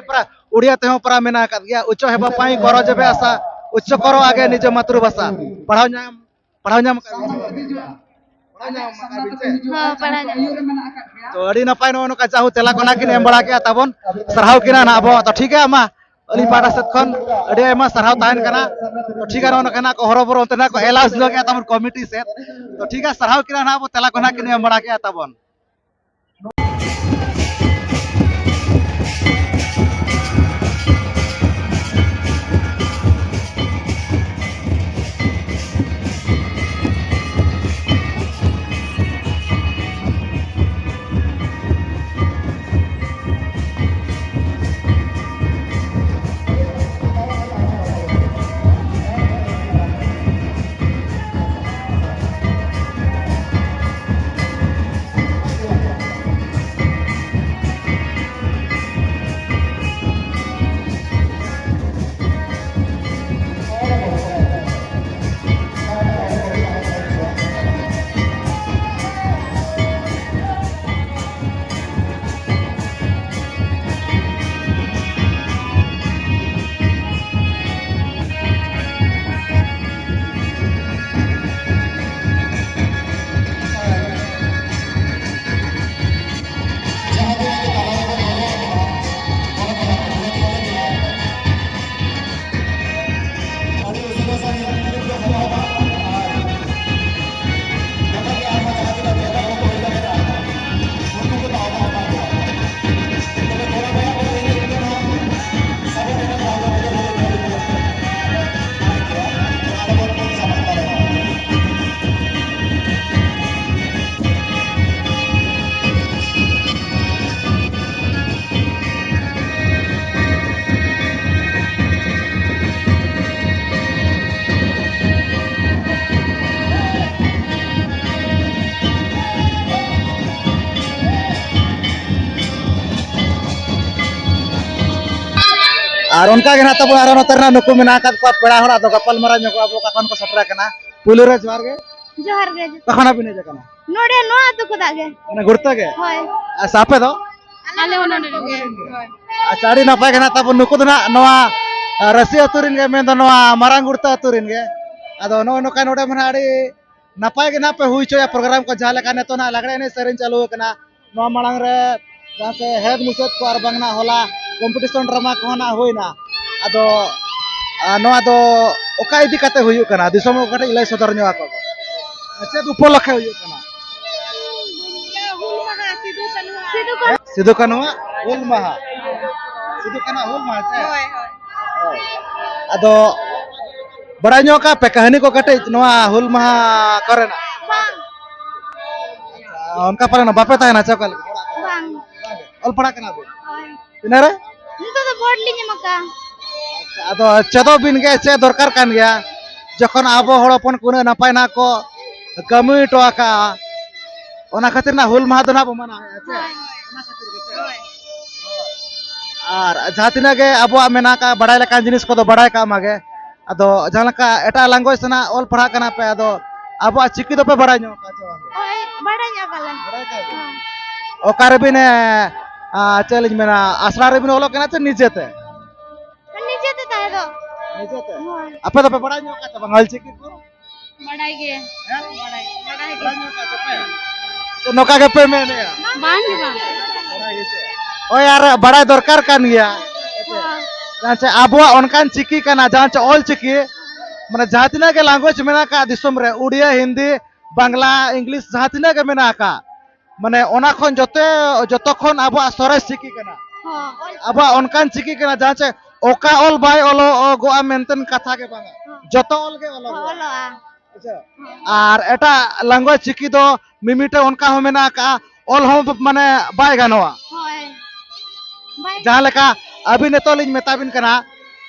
ᱯᱨᱟ-, ᱩᱲᱤᱭᱟ ᱛᱮᱦᱚᱸ ᱯᱨᱟ ᱢᱮᱱᱟᱜ ᱟᱠᱟᱫ ᱜᱮᱭᱟ, ᱩᱪᱪᱚ ᱦᱮᱵᱟ ᱯᱟᱭ ᱜᱚᱨᱚᱡ ᱵᱮ ᱟᱥᱟ, ᱩᱪᱪᱚ ᱠᱚᱨᱚ ᱟᱜᱮ ᱱᱤᱡᱮ ᱢᱟᱛᱨᱤ ᱵᱷᱟᱥᱟ᱾ ᱯᱟᱲᱦᱟᱣ ᱧᱟᱢ, ᱯᱟᱲᱦᱟᱣ ᱧᱟᱢ ᱟᱠᱟᱫ ᱜᱮᱭᱟ᱾ ᱯᱟᱲᱦᱟᱣ ᱧᱟᱢ ᱟᱠᱟᱫ ᱵᱤᱱ ᱥᱮ? ᱦᱚᱸ, ᱯᱟᱲᱦᱟᱣ ᱧᱟᱢ᱾ ᱛᱚ, ᱟᱹᱰᱤ ᱱᱟᱯᱟᱭ ᱱᱚᱜᱼᱚ ᱱᱚᱝᱠᱟ ᱡᱟᱦᱳ ᱛᱮᱞᱟ ᱠᱚ ᱱᱟᱜ ᱠᱤᱱ ᱮᱢ ᱵᱟᱲᱟ ᱠᱮᱜᱼᱟ ᱛᱟᱵᱚᱱ᱾ ᱥᱟᱨᱦᱟᱣ ᱠᱤᱱᱟ ᱱᱟᱜ ᱟᱵᱚ᱾ ᱛᱚ, ᱴᱷᱤᱠ ᱜᱮᱭᱟ, ᱢᱟ, ᱟᱹᱞᱤᱧ ᱯᱟᱦᱴᱟ ᱥᱮᱫ ᱠᱷᱚᱱ ᱟᱹᱰᱤ ᱟᱭᱢᱟ ᱥᱟᱨᱦᱟᱣ ᱛᱟᱦᱮᱱ ᱠᱟᱱᱟ᱾ ᱛᱚ, ᱴᱷᱤᱠ ᱜᱮᱭᱟ, ᱱᱚᱜᱼᱚ ᱱᱚᱝᱠᱟ ᱱᱟᱜ ᱠᱚ ᱦᱚᱨᱚ ᱵᱚᱨᱚ ᱚᱱᱛᱮ ᱱᱟᱜ ᱠᱚ ᱮᱞᱟᱣᱩᱥ ᱧᱚᱜ ᱮᱜᱼᱟ ᱛᱟᱵᱚᱱ ᱠᱚᱢᱤᱴᱤ ᱥᱮᱫ᱾ ᱛᱚ, ᱴᱷᱤᱠ ᱜᱮᱭᱟ, ᱥᱟᱨᱦᱟᱣ ᱠᱤᱱᱟ ᱱᱟᱜ ᱟᱵᱚ ᱛᱮᱞᱟ ᱠᱚ ᱱᱟᱜ ᱠᱤᱱ ᱮᱢ ᱵᱟᱲᱟ ᱠᱮᱜᱼᱟ ᱛᱟᱵᱚᱱ᱾ ᱟᱨ ᱚᱱᱠᱟ ᱜᱮ ᱱᱟᱜ ᱛᱟᱵᱚᱱ ᱟᱨᱚ ᱱᱚᱛᱮ ᱨᱮᱱᱟᱜ ᱱᱩᱠᱩ ᱢᱮᱱᱟᱜ ᱟᱠᱟᱫ ᱠᱚᱣᱟ ᱯᱮᱲᱟ ᱦᱚᱲ, ᱟᱫᱚ ᱜᱟᱯᱟᱞ ᱢᱟᱨᱟᱣ ᱧᱚᱜᱚᱜ ᱟᱵᱚ ᱚᱠᱟ ᱠᱷᱚᱱ ᱠᱚ ᱥᱮᱴᱮᱨ ᱟᱠᱟᱱᱟ᱾ ᱯᱩᱭᱞᱩ ᱨᱮ ᱡᱚᱦᱟᱨ ᱜᱮ᱾ ᱡᱚᱦᱟᱨ ᱜᱮ᱾ ᱚᱠᱟ ᱠᱷᱚᱱᱟᱜ ᱵᱤᱱ ᱦᱮᱡ ᱟᱠᱟᱱᱟ? ᱱᱚᱰᱮ ᱱᱚᱣᱟ ᱟᱹᱛᱩ ᱠᱷᱚᱱᱟᱜ ᱜᱮ᱾ ᱢᱟᱱᱮ ᱜᱩᱲᱛᱟᱹ ᱜᱮ? ᱦᱳᱭ᱾ ᱟᱪᱪᱷᱟ, ᱟᱯᱮ ᱫᱚ? ᱟᱞᱮ ᱦᱚᱸ ᱱᱚᱰᱮ ᱜᱮ᱾ ᱦᱳᱭ᱾ ᱟᱪᱪᱷᱟ, ᱟᱹᱰᱤ ᱱᱟᱯᱟᱭ ᱜᱮ ᱱᱟᱜ ᱛᱟᱵᱚᱱ᱾ ᱱᱩᱠᱩ ᱫᱚ ᱱᱟᱜ ᱱᱚᱣᱟ, ᱟ, ᱨᱟᱹᱥᱤ ᱟᱹᱛᱩ ᱨᱮᱱ ᱜᱮ, ᱢᱮᱱᱫᱚ ᱱᱚᱣᱟ ᱢᱟᱨᱟᱝ ᱜᱩᱲᱛᱟᱹ ᱟᱹᱛᱩ ᱨᱮᱱ ᱜᱮ᱾ ᱟᱫᱚ ᱱᱚᱜᱼᱚᱭ ᱱᱚᱝᱠᱟ ᱱᱚᱰᱮ ᱢᱟ ᱱᱟᱜ ᱟᱹᱰᱤ ᱱᱟᱯᱟᱭ ᱜᱮ ᱱᱟᱜ ᱯᱮ ᱦᱩᱭ ᱦᱚᱪᱚᱭᱟ ᱯᱨᱳᱜᱨᱟᱢ ᱠᱚ, ᱡᱟᱦᱟᱸ ᱞᱮᱠᱟ ᱱᱤᱛᱚᱜ ᱱᱟᱜ ᱞᱟᱜᱽᱲᱮ ᱮᱱᱮᱡ ᱥᱮᱨᱮᱧ ᱪᱟᱹᱞᱩ ᱟᱠᱟᱱᱟ᱾ ᱱᱚᱣᱟ ᱢᱟᱲᱟᱝ ᱨᱮ ᱡᱟᱦᱟᱸ ᱥᱮ ᱦᱮᱫ ᱢᱩᱪᱟᱹᱫ ᱠᱚ ᱟᱨ ᱵᱟᱝ ᱱᱟᱜ ᱦᱚᱞᱟ ᱠᱚᱢᱯᱤᱴᱤᱥᱚᱱ ᱰᱨᱟᱢᱟ ᱠᱚᱦᱚᱸ ᱱᱟᱜ ᱦᱩᱭᱱᱟ᱾ ᱟᱫᱚ, ᱟ, ᱱᱚᱣᱟ ᱫᱚ ᱚᱠᱟ ᱤᱫᱤ ᱠᱟᱛᱮ ᱦᱩᱭᱩᱜ ᱠᱟᱱᱟ? ᱫᱤᱥᱚᱢ ᱦᱚᱲ ᱠᱟᱹᱴᱤᱡ ᱞᱟᱹᱭ ᱥᱚᱫᱚᱨ ᱧᱚᱜ ᱟᱠᱚ ᱵᱮᱱ᱾ ᱪᱮᱫ ᱩᱯᱚᱞᱚᱠᱠᱷᱮ ᱦᱩᱭᱩᱜ ᱠᱟᱱᱟ? ᱦᱩᱞ ᱢᱟᱦᱟ, ᱥᱤᱫᱩ ᱠᱟᱹᱱᱦᱩ᱾ ᱥᱤᱫᱩ ᱠᱟᱹᱱᱦᱩ᱾ ᱥᱤᱫᱩ ᱠᱟᱹᱱᱦᱩᱣᱟᱜ ᱦᱩᱞ ᱢᱟᱦᱟ᱾ ᱥᱤᱫᱩ ᱠᱟᱹᱱᱦᱩ ᱦᱩᱞ ᱢᱟᱦᱟ ᱪᱮ? ᱦᱳᱭ, ᱦᱳᱭ᱾ ᱦᱳᱭ᱾ ᱟᱫᱚ ᱵᱟᱲᱟᱭ ᱧᱚᱜ ᱠᱟᱜ ᱯᱮ ᱠᱟᱹᱦᱱᱤ ᱠᱚ ᱠᱟᱹᱴᱤᱡ ᱱᱚᱣᱟ ᱦᱩᱞ ᱢᱟᱦᱟ ᱠᱚᱨᱮᱱᱟᱜ? ᱵᱟᱝ᱾ ᱟᱪᱪᱷᱟ, ᱚᱱᱠᱟ ᱯᱟᱞᱮᱱ ᱵᱟᱯᱮ ᱛᱟᱦᱮᱱᱟ ᱪᱮ ᱚᱠᱟ ᱞᱮᱠᱟ? ᱵᱟᱝ᱾ ᱚᱞ ᱯᱟᱲᱦᱟᱜ ᱠᱟᱱᱟ ᱯᱮ? ᱦᱳᱭ᱾ ᱛᱤᱱᱟᱹᱜ ᱨᱮ? ᱱᱤᱛᱚᱜ ᱫᱚ ᱵᱳᱨᱰ ᱞᱤᱧ ᱮᱢ ᱟᱠᱟᱫᱼᱟ᱾ ᱟᱪᱪᱷᱟ, ᱟᱫᱚ ᱪᱮᱫᱚᱜ ᱵᱤᱱ ᱜᱮ, ᱪᱮᱫ ᱫᱚᱨᱠᱟᱨ ᱠᱟᱱ ᱜᱮᱭᱟ᱾ ᱡᱚᱠᱷᱚᱱ ᱟᱵᱚ ᱦᱚᱲ ᱦᱚᱯᱚᱱ ᱠᱚ ᱩᱱᱟᱹᱜ ᱱᱟᱯᱟᱭ ᱱᱟᱜ ᱠᱚ ᱠᱟᱹᱢᱤ ᱦᱚᱴᱚ ᱟᱠᱟᱫᱼᱟ, ᱚᱱᱟ ᱠᱷᱟᱹᱛᱤᱨ ᱱᱟᱜ ᱦᱩᱞ ᱢᱟᱦᱟ ᱫᱚ ᱱᱟᱜ ᱵᱚ ᱢᱟᱱᱟᱣᱮᱫᱼᱟ, ᱪᱮ? ᱦᱳᱭ᱾ ᱚᱱᱟ ᱠᱷᱟᱹᱛᱤᱨ ᱜᱮ, ᱪᱮ? ᱦᱳᱭ᱾ ᱟᱨ ᱡᱟᱦᱟᱸ ᱛᱤᱱᱟᱹᱜ ᱜᱮ ᱟᱵᱚᱣᱟᱜ ᱢᱮᱱᱟᱜ ᱟᱠᱟᱫ, ᱵᱟᱲᱟᱭ ᱞᱮᱠᱟᱱ ᱡᱤᱱᱤᱥ ᱠᱚᱫᱚ ᱵᱟᱲᱟᱭ ᱠᱟᱜ ᱢᱟᱜᱮ᱾ ᱟᱫᱚ ᱡᱟᱦᱟᱸ ᱞᱮᱠᱟ ᱮᱴᱟᱜ language ᱥᱮᱱᱟᱜ ᱚᱞ ᱯᱟᱲᱦᱟᱜ ᱠᱟᱱᱟ ᱯᱮ, ᱟᱫᱚ ᱟᱵᱚᱣᱟᱜ ᱪᱤᱠᱤ ᱫᱚᱯᱮ ᱵᱟᱲᱟᱭ ᱧᱚᱜ ᱟᱠᱟᱫ ᱪᱮ ᱵᱟᱝ? ᱦᱳᱭ, ᱵᱟᱲᱟᱭ ᱧᱚᱜ ᱟᱠᱟᱫ ᱞᱮ᱾ ᱵᱟᱲᱟᱭ ᱠᱟᱜ ᱜᱮ? ᱦᱮᱸ᱾ ᱚᱠᱟ ᱨᱮᱵᱤᱱ, ᱮ, ᱟ, ᱪᱮᱫ ᱞᱤᱧ ᱢᱮᱱᱟ, ᱟᱥᱲᱟ ᱨᱮᱵᱤᱱ ᱚᱞᱚᱜ ᱠᱟᱱᱟ ᱪᱮ ᱱᱤᱡᱮᱛᱮ? ᱱᱤᱡᱮᱛᱮ ᱛᱟᱦᱮᱸ ᱫᱚ᱾ ᱱᱤᱡᱮᱛᱮ? ᱦᱳᱭ᱾ ᱟᱯᱮ ᱫᱚᱯᱮ ᱵᱟᱲᱟᱭ ᱧᱚᱜ ᱟᱠᱟᱫ ᱪᱮ ᱵᱟᱝ ᱚᱞ ᱪᱤᱠᱤ ᱠᱚ? ᱵᱟᱲᱟᱭ ᱜᱮ᱾ ᱦᱮᱸ? ᱵᱟᱲᱟᱭ, ᱵᱟᱲᱟᱭ ᱜᱮ᱾ ᱵᱟᱲᱟᱭ ᱧᱚᱜ ᱟᱠᱟᱫ ᱪᱮ ᱯᱮ? ᱪᱮ ᱱᱚᱝᱠᱟ ᱜᱮᱯᱮ ᱢᱮᱱᱮᱜᱼᱟ? ᱵᱟᱝ ᱜᱮ ᱵᱟᱝ᱾ ᱵᱟᱲᱟᱭ ᱜᱮ ᱪᱮ? ᱦᱳᱭ, ᱟᱨ ᱵᱟᱲᱟᱭ ᱫᱚᱨᱠᱟᱨ ᱠᱟᱱ ᱜᱮᱭᱟ᱾ ᱦᱳᱭ᱾ ᱡᱟᱦᱟᱸ ᱪᱮ ᱟᱵᱚᱣᱟᱜ ᱚᱱᱠᱟᱱ ᱪᱤᱠᱤ ᱠᱟᱱᱟ, ᱡᱟᱦᱟᱸ ᱪᱮ ᱚᱞ ᱪᱤᱠᱤ, ᱢᱟᱱᱮ ᱡᱟᱦᱟᱸ ᱛᱤᱱᱟᱹᱜ ᱜᱮ language ᱢᱮᱱᱟᱜ ᱟᱠᱟᱫ ᱫᱤᱥᱚᱢ ᱨᱮ, ᱩᱲᱤᱭᱟ, ᱦᱤᱱᱫᱤ, ᱵᱟᱝᱞᱟ, English, ᱡᱟᱦᱟᱸ ᱛᱤᱱᱟᱹᱜ ᱜᱮ ᱢᱮᱱᱟᱜ ᱟᱠᱟᱫ, ᱢᱟᱱᱮ ᱚᱱᱟ ᱠᱷᱚᱱ ᱡᱚᱛᱚ, ᱡᱚᱛᱚ ᱠᱷᱚᱱ ᱟᱵᱚᱣᱟᱜ ᱥᱚᱨᱮᱥ ᱪᱤᱠᱤ ᱠᱟᱱᱟ᱾ ᱦᱚᱸ, ᱚᱞ ᱪᱤᱠᱤ᱾ ᱟᱵᱚᱣᱟᱜ ᱚᱱᱠᱟᱱ ᱪᱤᱠᱤ ᱠᱟᱱᱟ ᱡᱟᱦᱟᱸ ᱪᱮ ᱚᱠᱟ ᱚᱞ ᱵᱟᱭ ᱚᱞᱚᱜᱚᱜᱼᱟ ᱢᱮᱱᱛᱮ ᱠᱟᱛᱷᱟ ᱜᱮ ᱵᱟᱝᱟ᱾ ᱦᱚᱸ᱾ ᱡᱚᱛᱚ ᱚᱞ ᱜᱮ ᱚᱞᱚᱜᱚᱜᱼᱟ᱾ ᱦᱚᱸ, ᱚᱞᱚᱜᱼᱟ᱾ ᱟᱪᱪᱷᱟ᱾ ᱦᱚᱸ᱾ ᱟᱨ ᱮᱴᱟᱜ language ᱪᱤᱠᱤ ᱫᱚ ᱢᱤᱢᱤᱫᱴᱟᱝ ᱚᱱᱠᱟ ᱦᱚᱸ ᱢᱮᱱᱟᱜ ᱟᱠᱟᱜᱼᱟ, ᱚᱞ ᱦᱚᱸ ᱢᱟᱱᱮ ᱵᱟᱭ ᱜᱟᱱᱚᱜᱼᱟ᱾ ᱦᱳᱭ᱾ ᱵᱟᱭ ᱡᱟᱦᱟᱸ ᱞᱮᱠᱟ ᱟᱹᱵᱤᱱ ᱱᱤᱛᱚᱜ ᱞᱤᱧ ᱢᱮᱛᱟ ᱵᱤᱱ ᱠᱟᱱᱟ,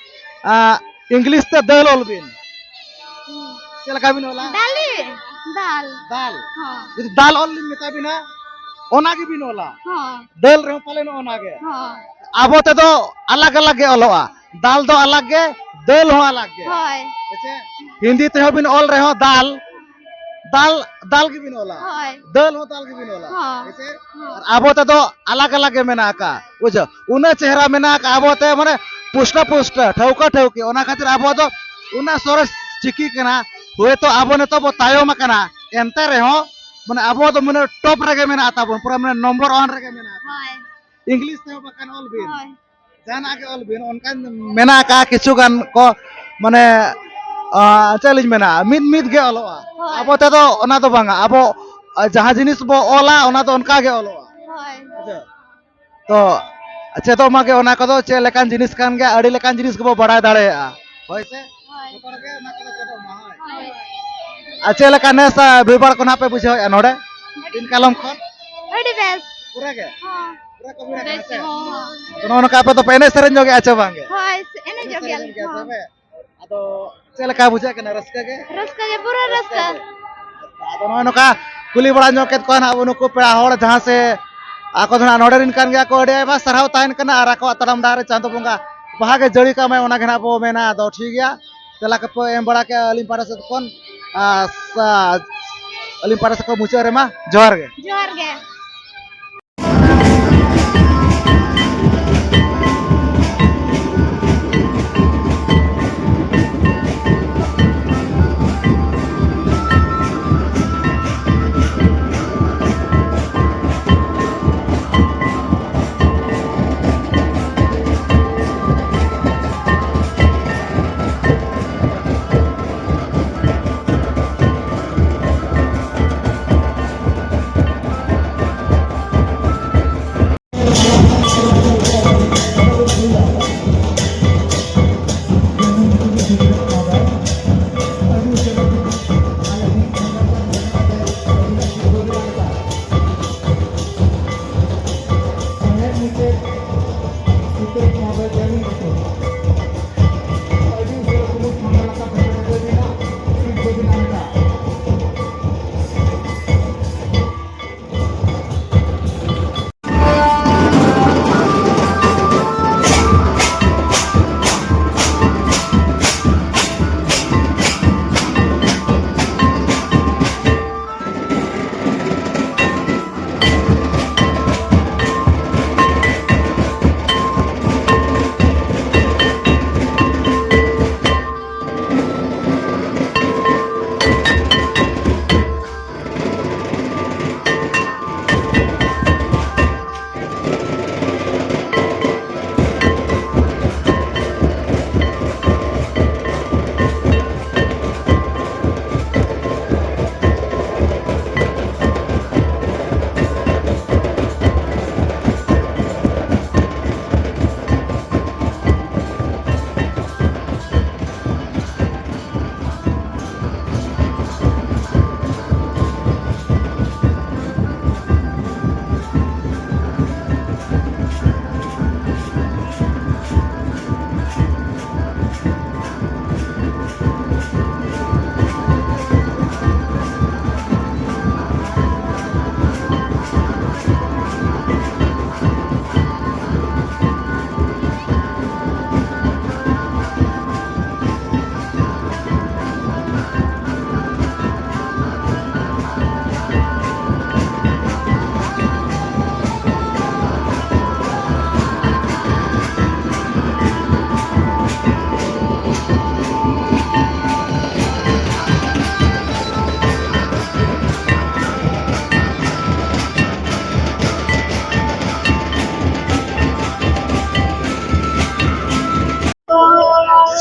ᱟ, English ᱛᱮ ᱫᱟᱹᱞ ᱚᱞ ᱵᱤᱱ᱾ ᱦᱩᱸ᱾ ᱪᱮᱫ ᱞᱮᱠᱟ ᱵᱤᱱ ᱚᱞᱟ? ᱫᱟᱞᱤ, ᱫᱟᱞ᱾ ᱫᱟᱞ᱾ ᱦᱚᱸ᱾ ᱡᱩᱫᱤ ᱫᱟᱞ ᱚᱞ ᱞᱤᱧ ᱢᱮᱛᱟ ᱵᱤᱱᱟ, ᱚᱱᱟ ᱜᱮᱵᱤᱱ ᱚᱞᱟ᱾ ᱦᱚᱸ᱾ ᱫᱟᱹᱞ ᱨᱮᱦᱚᱸ ᱯᱟᱞᱮᱱ ᱚᱱᱟ ᱜᱮ᱾ ᱦᱚᱸ᱾ ᱟᱵᱚ ᱛᱮᱫᱚ ᱟᱞᱟᱜᱽ ᱟᱞᱟᱜᱽ ᱜᱮ ᱚᱞᱚᱜᱼᱟ᱾ ᱫᱟᱞ ᱫᱚ ᱟᱞᱟᱜᱽ ᱜᱮ, ᱫᱟᱹᱞ ᱦᱚᱸ ᱟᱞᱟᱜᱽ ᱜᱮ᱾ ᱦᱳᱭ᱾ ᱦᱮᱸᱥᱮ? ᱦᱤᱱᱫᱤ ᱛᱮᱦᱚᱸ ᱵᱤᱱ ᱚᱞ ᱨᱮᱦᱚᱸ ᱫᱟᱞ, ᱫᱟᱞ, ᱫᱟᱞ ᱜᱮᱵᱤᱱ ᱚᱞᱟ᱾ ᱦᱳᱭ᱾ ᱫᱟᱹᱞ ᱦᱚᱸ ᱫᱟᱞ ᱜᱮᱵᱤᱱ ᱚᱞᱟ᱾ ᱦᱚᱸ᱾ ᱦᱮᱸᱥᱮ? ᱦᱚᱸ᱾ ᱟᱨ ᱟᱵᱚ ᱛᱮᱫᱚ ᱟᱞᱟᱜᱽ ᱟᱞᱟᱜᱽ ᱜᱮ ᱢᱮᱱᱟᱜ ᱟᱠᱟᱫ, ᱵᱩᱡᱷᱟᱹᱣ? ᱩᱱᱟᱹᱜ ᱪᱮᱦᱨᱟ ᱢᱮᱱᱟᱜ ᱟᱠᱟᱫ ᱟᱵᱚ ᱛᱮ, ᱢᱟᱱᱮ ᱯᱩᱥᱴᱟᱹ ᱯᱩᱥᱴᱟᱹ, ᱴᱷᱟᱹᱣᱠᱟᱹ ᱴᱷᱟᱹᱣᱠᱤ᱾ ᱚᱱᱟ ᱠᱷᱟᱹᱛᱤᱨ ᱟᱵᱚ ᱫᱚ ᱩᱱᱟᱹᱜ ᱥᱚᱨᱮᱥ ᱪᱤᱠᱤ ᱠᱟᱱᱟ᱾ ᱦᱳᱭᱛᱳ ᱟᱵᱚ ᱱᱤᱛᱚᱜ ᱵᱚ ᱛᱟᱭᱚᱢ ᱟᱠᱟᱱᱟ, ᱮᱱᱛᱮ ᱨᱮᱦᱚᱸ ᱢᱟᱱᱮ ᱟᱵᱚ ᱫᱚ ᱢᱟᱱᱮ ᱴᱚᱯ ᱨᱮᱜᱮ ᱢᱮᱱᱟᱜ ᱛᱟᱵᱚᱱ, ᱯᱩᱨᱟᱹ ᱢᱟᱱᱮ ᱱᱚᱢᱵᱚᱨ ᱚᱣᱟᱱ ᱨᱮᱜᱮ ᱢᱮᱱᱟᱜ ᱟᱠᱟᱫ᱾ ᱦᱳᱭ᱾ ᱤᱝᱞᱤᱥ ᱛᱮᱦᱚᱸ ᱵᱟᱠᱷᱟᱱ ᱚᱞ ᱵᱤᱱ᱾ ᱦᱳᱭ᱾ ᱡᱟᱦᱟᱱᱟᱜ ᱜᱮ ᱚᱞ ᱵᱤᱱ, ᱚᱱᱠᱟᱱ ᱢᱮᱱᱟᱜ ᱟᱠᱟᱫ ᱠᱤᱪᱷᱩ ᱜᱟᱱ ᱠᱚ, ᱢᱟᱱᱮ, ᱟ, ᱪᱮᱫ ᱞᱤᱧ ᱢᱮᱱᱟ, ᱢᱤᱫ ᱢᱤᱫ ᱜᱮ ᱚᱞᱚᱜᱼᱟ᱾ ᱦᱳᱭ᱾ ᱟᱵᱚ ᱛᱮᱫᱚ ᱚᱱᱟ ᱫᱚ ᱵᱟᱝᱟ, ᱟᱵᱚ, ᱟ, ᱡᱟᱦᱟᱸ ᱡᱤᱱᱤᱥ ᱵᱚ ᱚᱞᱟ, ᱚᱱᱟ ᱫᱚ ᱚᱱᱠᱟ ᱜᱮ ᱚᱞᱚᱜᱼᱟ᱾ ᱦᱳᱭ᱾ ᱵᱩᱡᱷᱟᱹᱣ? ᱛᱚ, ᱪᱮᱫᱚᱜ ᱢᱟ ᱜᱮ ᱚᱱᱟ ᱠᱚᱫᱚ, ᱪᱮᱫ ᱞᱮᱠᱟᱱ ᱡᱤᱱᱤᱥ ᱠᱟᱱ ᱜᱮᱭᱟ, ᱟᱹᱰᱤ ᱞᱮᱠᱟᱱ ᱡᱤᱱᱤᱥ ᱜᱮᱵᱚ ᱵᱟᱲᱟᱭ ᱫᱟᱲᱮᱭᱟᱜᱼᱟ᱾ ᱦᱳᱭ ᱥᱮ? ᱦᱳᱭ᱾ ᱡᱚᱛᱚ ᱦᱚᱲ ᱜᱮ ᱚᱱᱟ ᱠᱚᱫᱚ ᱪᱮᱫᱚᱜ ᱢᱟ, ᱦᱳᱭ᱾ ᱦᱳᱭ᱾ ᱟᱨ ᱪᱮᱫ ᱞᱮᱠᱟ ᱱᱮᱥ, ᱟ, ᱵᱷᱤᱲ ᱵᱷᱟᱲ ᱠᱚ ᱱᱟᱦᱟᱜ ᱯᱮ ᱵᱩᱡᱷᱟᱹᱣᱮᱫᱼᱟ ᱱᱚᱰᱮ? ᱫᱤᱱ ᱠᱟᱞᱚᱢ ᱠᱷᱚᱱ? ᱟᱹᱰᱤ ᱵᱮᱥ᱾ ᱯᱩᱨᱟᱹ ᱜᱮ? ᱦᱚᱸ᱾ ᱯᱩᱨᱟᱹ ᱠᱚ ᱵᱷᱤᱲ ᱟᱠᱟᱱᱟ ᱵᱮᱥ, ᱥᱮ? ᱦᱚᱸ, ᱦᱚᱸ᱾ ᱛᱚ, ᱱᱚᱜᱼᱚ ᱱᱚᱝᱠᱟ ᱟᱯᱮ ᱫᱚᱯᱮ ᱮᱱᱮᱡ ᱥᱮᱨᱮᱧ ᱧᱚᱜᱮᱫᱼᱟ ᱪᱮ ᱵᱟᱝ ᱜᱮ? ᱦᱳᱭ, ᱮᱱᱮᱡᱚᱜ ᱮᱱᱮᱡ ᱥᱮᱨᱮᱧ ᱜᱮᱭᱟᱞᱮ᱾ ᱜᱮᱭᱟ ᱦᱚᱸ᱾ ᱛᱚᱵᱮ? ᱟᱫᱚ ᱪᱮᱫ ᱞᱮᱠᱟ ᱵᱩᱡᱷᱟᱹᱜ ᱠᱟᱱᱟ? ᱨᱟᱹᱥᱠᱟᱹ ᱜᱮ? ᱨᱟᱹᱥᱠᱟᱹ ᱜᱮ, ᱯᱩᱨᱟᱹ ᱨᱟᱹᱥᱠᱟᱹ᱾ ᱟᱫᱚ ᱱᱚᱜᱼᱚᱭ ᱱᱚᱝᱠᱟ ᱠᱩᱞᱤ ᱵᱟᱲᱟ ᱧᱚᱜ ᱠᱮᱫ ᱠᱚᱣᱟ ᱱᱟᱦᱟᱜ ᱱᱩᱠᱩ ᱯᱮᱲᱟ ᱦᱚᱲ, ᱡᱟᱦᱟᱸ ᱥᱮ ᱟᱠᱚ ᱫᱚ ᱱᱟᱦᱟᱜ ᱱᱚᱰᱮ ᱨᱮᱱ ᱠᱟᱱ ᱜᱮᱭᱟ ᱠᱚ᱾ ᱟᱹᱰᱤ ᱟᱭᱢᱟ ᱥᱟᱨᱦᱟᱣ ᱛᱟᱦᱮᱱ ᱠᱟᱱᱟ, ᱟᱨ ᱟᱠᱚᱣᱟᱜ ᱛᱟᱲᱟᱢ ᱰᱟᱦᱟᱨ ᱨᱮ ᱪᱟᱸᱫᱳ ᱵᱚᱸᱜᱟ ᱵᱟᱦᱟ ᱜᱮ ᱡᱟᱹᱲᱤ ᱠᱟᱜ ᱢᱟᱭ, ᱚᱱᱟ ᱜᱮ ᱱᱟᱦᱟᱜ ᱵᱚ ᱢᱮᱱᱟ᱾ ᱟᱫᱚ ᱴᱷᱤᱠ ᱜᱮᱭᱟ, ᱛᱮᱞᱟ ᱠᱚᱯᱮ ᱮᱢ ᱵᱟᱲᱟ ᱠᱮᱜᱼᱟ ᱟᱹᱞᱤᱧ ᱯᱟᱦᱴᱟ ᱥᱮᱫ ᱠᱷᱚᱱ, ᱟᱨ ᱥᱟ-, ᱟᱹᱞᱤᱧ ᱯᱟᱦᱴᱟ ᱥᱮᱫ ᱠᱷᱚᱱ ᱢᱩᱪᱟᱹᱫ ᱨᱮᱢᱟ ᱡᱚᱦᱟᱨ ᱜᱮ᱾ ᱡᱚᱦᱟᱨ ᱜᱮ᱾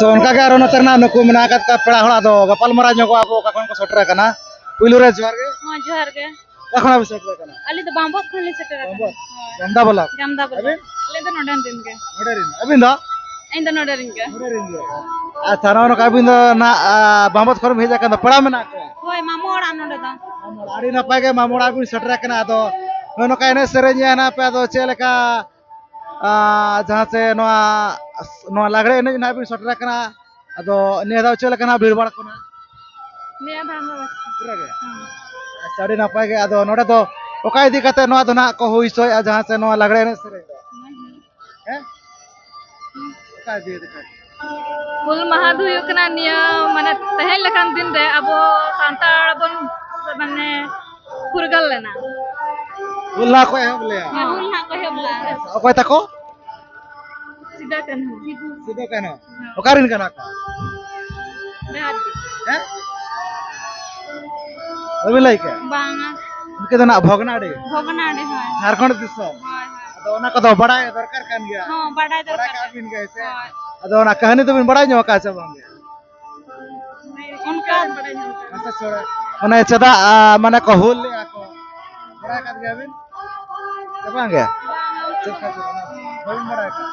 ᱛᱚ, ᱚᱱᱠᱟ ᱜᱮ ᱟᱨᱚ ᱱᱚᱛᱮ ᱨᱮᱱᱟᱜ ᱱᱩᱠᱩ ᱢᱮᱱᱟᱜ ᱟᱠᱟᱫ ᱠᱚᱣᱟ ᱯᱮᱲᱟ ᱦᱚᱲ, ᱟᱫᱚ ᱜᱟᱯᱟᱞ ᱢᱟᱨᱟᱣ ᱧᱚᱜᱚᱜ ᱟᱵᱚ, ᱚᱠᱟ ᱠᱷᱚᱱ ᱠᱚ ᱥᱮᱴᱮᱨ ᱟᱠᱟᱱᱟ᱾ ᱯᱩᱭᱞᱩ ᱨᱮ ᱡᱚᱦᱟᱨ ᱜᱮ᱾ ᱦᱚᱸ, ᱡᱚᱦᱟᱨ ᱜᱮ᱾ ᱚᱠᱟ ᱠᱷᱚᱱᱟᱜ ᱵᱤᱱ ᱥᱮᱴᱮᱨ ᱟᱠᱟᱱᱟ? ᱟᱹᱞᱤᱧ ᱫᱚ ᱵᱟᱢᱵᱚᱫ ᱠᱷᱚᱱ ᱞᱤᱧ ᱥᱮᱴᱮᱨ ᱟᱠᱟᱱᱟ᱾ ᱵᱟᱢᱵᱚᱫ? ᱦᱳᱭ᱾ ᱡᱟᱢᱫᱟ ᱵᱞᱚᱠ᱾ ᱡᱟᱢᱫᱟ ᱵᱞᱚᱠ᱾ ᱟᱹᱵᱤᱱ? ᱟᱹᱞᱤᱧ ᱫᱚ ᱱᱚᱰᱮᱱ ᱨᱮᱱ ᱜᱮ᱾ ᱱᱚᱰᱮ ᱨᱮᱱ᱾ ᱟᱹᱵᱤᱱ ᱫᱚ? ᱤᱧ ᱫᱚ ᱱᱚᱰᱮ ᱨᱮᱱ ᱜᱮ᱾ ᱱᱚᱰᱮ ᱨᱮᱱ ᱜᱮ᱾ ᱟᱪᱪᱷᱟ, ᱱᱚᱜᱼᱚ ᱱᱚᱝᱠᱟ ᱟᱹᱵᱤᱱ ᱫᱚ ᱱᱟᱜ, ᱟ, ᱵᱟᱢᱵᱚᱫ ᱠᱷᱚᱱ ᱵᱤᱱ ᱦᱮᱡ ᱟᱠᱟᱱ ᱫᱚ, ᱯᱮᱲᱟ ᱢᱮᱱᱟᱜ ᱠᱚᱣᱟ? ᱦᱳᱭ, ᱢᱟᱢᱚ ᱚᱲᱟᱜ ᱱᱚᱰᱮ ᱫᱚ᱾ ᱢᱟᱢᱚ ᱚᱲᱟᱜ᱾ ᱟᱹᱰᱤ ᱱᱟᱯᱟᱭ ᱜᱮ, ᱢᱟᱢᱚ ᱚᱲᱟᱜ ᱵᱤᱱ ᱥᱮᱴᱮᱨ ᱟᱠᱟᱱᱟ᱾ ᱟᱫᱚ ᱱᱚᱜᱼᱚ ᱱᱚᱝᱠᱟ ᱮᱱᱮᱡ ᱥᱮᱨᱮᱧ ᱮᱱᱟ ᱯᱮ, ᱟᱫᱚ ᱪᱮᱫ ᱞᱮᱠᱟ, ᱟ, ᱡᱟᱦᱟᱸ ᱪᱮ ᱱᱚᱣᱟ, ᱱᱚᱣᱟ ᱞᱟᱜᱽᱲᱮ ᱮᱱᱮᱡ ᱱᱟᱜ ᱵᱤᱱ ᱥᱮᱴᱮᱨ ᱟᱠᱟᱱᱟ, ᱟᱫᱚ ᱱᱤᱭᱟᱹ ᱫᱷᱟᱣ ᱪᱮᱫ ᱞᱮᱠᱟ ᱱᱟᱜ ᱵᱷᱤᱲ ᱵᱷᱟᱲ ᱠᱚ ᱱᱟᱜ? ᱱᱤᱭᱟᱹ ᱫᱷᱟᱣ ᱦᱚᱸ ᱵᱮᱥ᱾ ᱯᱩᱨᱟᱹ ᱜᱮ? ᱦᱮᱸ᱾ ᱟᱪᱪᱷᱟ, ᱟᱹᱰᱤ ᱱᱟᱯᱟᱭ ᱜᱮ᱾ ᱟᱫᱚ ᱱᱚᱰᱮ ᱫᱚ ᱚᱠᱟ ᱤᱫᱤ ᱠᱟᱛᱮ ᱱᱚᱣᱟ ᱫᱚ ᱱᱟᱜ ᱠᱚ ᱦᱩᱭ ᱦᱚᱪᱚᱭᱮᱫᱼᱟ, ᱡᱟᱦᱟᱸ ᱪᱮ ᱱᱚᱣᱟ ᱞᱟᱜᱽᱲᱮ ᱮᱱᱮᱡ ᱥᱮᱨᱮᱧ ᱫᱚ? ᱦᱮᱸ? ᱚᱠᱟ ᱤᱫᱤ ᱠᱟᱛᱮ? ᱦᱩᱞ ᱢᱟᱦᱟ ᱫᱚ ᱦᱩᱭᱩᱜ ᱠᱟᱱᱟ ᱱᱤᱭᱟᱹ, ᱢᱟᱱᱮ, ᱛᱮᱦᱮᱧ ᱞᱮᱠᱟᱱ ᱫᱤᱱ ᱨᱮ ᱟᱵᱚ ᱥᱟᱱᱛᱟᱲ ᱵᱚᱱ, ᱢᱟᱱᱮ, ᱯᱷᱩᱨᱜᱟᱹᱞ ᱞᱮᱱᱟ᱾ ᱦᱩᱞ ᱞᱟᱦᱟ ᱠᱚ ᱮᱦᱚᱵ ᱞᱮᱭᱟ᱾ ᱦᱮᱸ, ᱦᱩᱞ ᱞᱟᱦᱟ ᱠᱚ ᱮᱦᱚᱵ ᱞᱮᱜᱼᱟ᱾ ᱚᱠᱚᱭ ᱛᱟᱠᱚ? ᱥᱤᱫᱩ ᱠᱟᱹᱱᱦᱩ᱾ ᱥᱤᱫᱩ ᱠᱟᱹᱱᱦᱩ᱾ ᱦᱮᱸ᱾ ᱚᱠᱟ ᱨᱮᱱ ᱠᱟᱱᱟ ᱠᱚ? ᱰᱟᱦᱟᱨᱰᱤ᱾ ᱦᱮᱸ? ᱵᱟᱹᱵᱤᱱ ᱞᱟᱹᱭ ᱠᱮᱫ? ᱵᱟᱝᱟ᱾ ᱩᱱᱠᱤᱱ ᱫᱚ ᱱᱟᱜ ᱵᱷᱚᱜᱽᱱᱟᱰᱤ᱾ ᱵᱷᱚᱜᱽᱱᱟᱰᱤ, ᱦᱳᱭ᱾ ᱡᱷᱟᱲᱠᱷᱚᱸᱰ ᱫᱤᱥᱚᱢ᱾ ᱦᱳᱭ, ᱦᱳᱭ᱾ ᱟᱫᱚ ᱚᱱᱟ ᱠᱚᱫᱚ ᱵᱟᱲᱟᱭ ᱫᱚᱨᱠᱟᱨ ᱠᱟᱱ ᱜᱮᱭᱟ᱾ ᱦᱚᱸ, ᱵᱟᱰᱟᱭ ᱫᱚᱨᱠᱟᱨ᱾ ᱵᱟᱲᱟᱭ ᱠᱟᱜ ᱵᱤᱱ ᱜᱮᱭᱟ ᱥᱮ? ᱦᱳᱭ᱾ ᱟᱫᱚ ᱚᱱᱟ ᱠᱟᱹᱦᱱᱤ ᱫᱚᱵᱤᱱ ᱵᱟᱲᱟᱭ ᱧᱚᱜ ᱟᱠᱟᱫ ᱥᱮ ᱵᱟᱝ ᱜᱮ? ᱚᱱᱠᱟ ᱟᱪᱪᱷᱟ, ᱛᱷᱚᱲᱟ᱾ ᱢᱟᱱᱮ ᱪᱮᱫᱟᱜ, ᱟ, ᱢᱟᱱᱮ ᱠᱚ ᱦᱩᱞ ᱞᱮᱜᱼᱟ ᱠᱚ? ᱵᱟᱲᱟᱭ ᱟᱠᱟᱫ ᱜᱮᱭᱟ ᱵᱤᱱ? ᱥᱮ ᱵᱟᱝ ᱜᱮ? ᱪᱮᱫ ᱠᱷᱟᱹᱛᱤᱨ? ᱵᱟᱹᱵᱤᱱ ᱵᱟᱲᱟᱭ ᱟᱠᱟᱫ?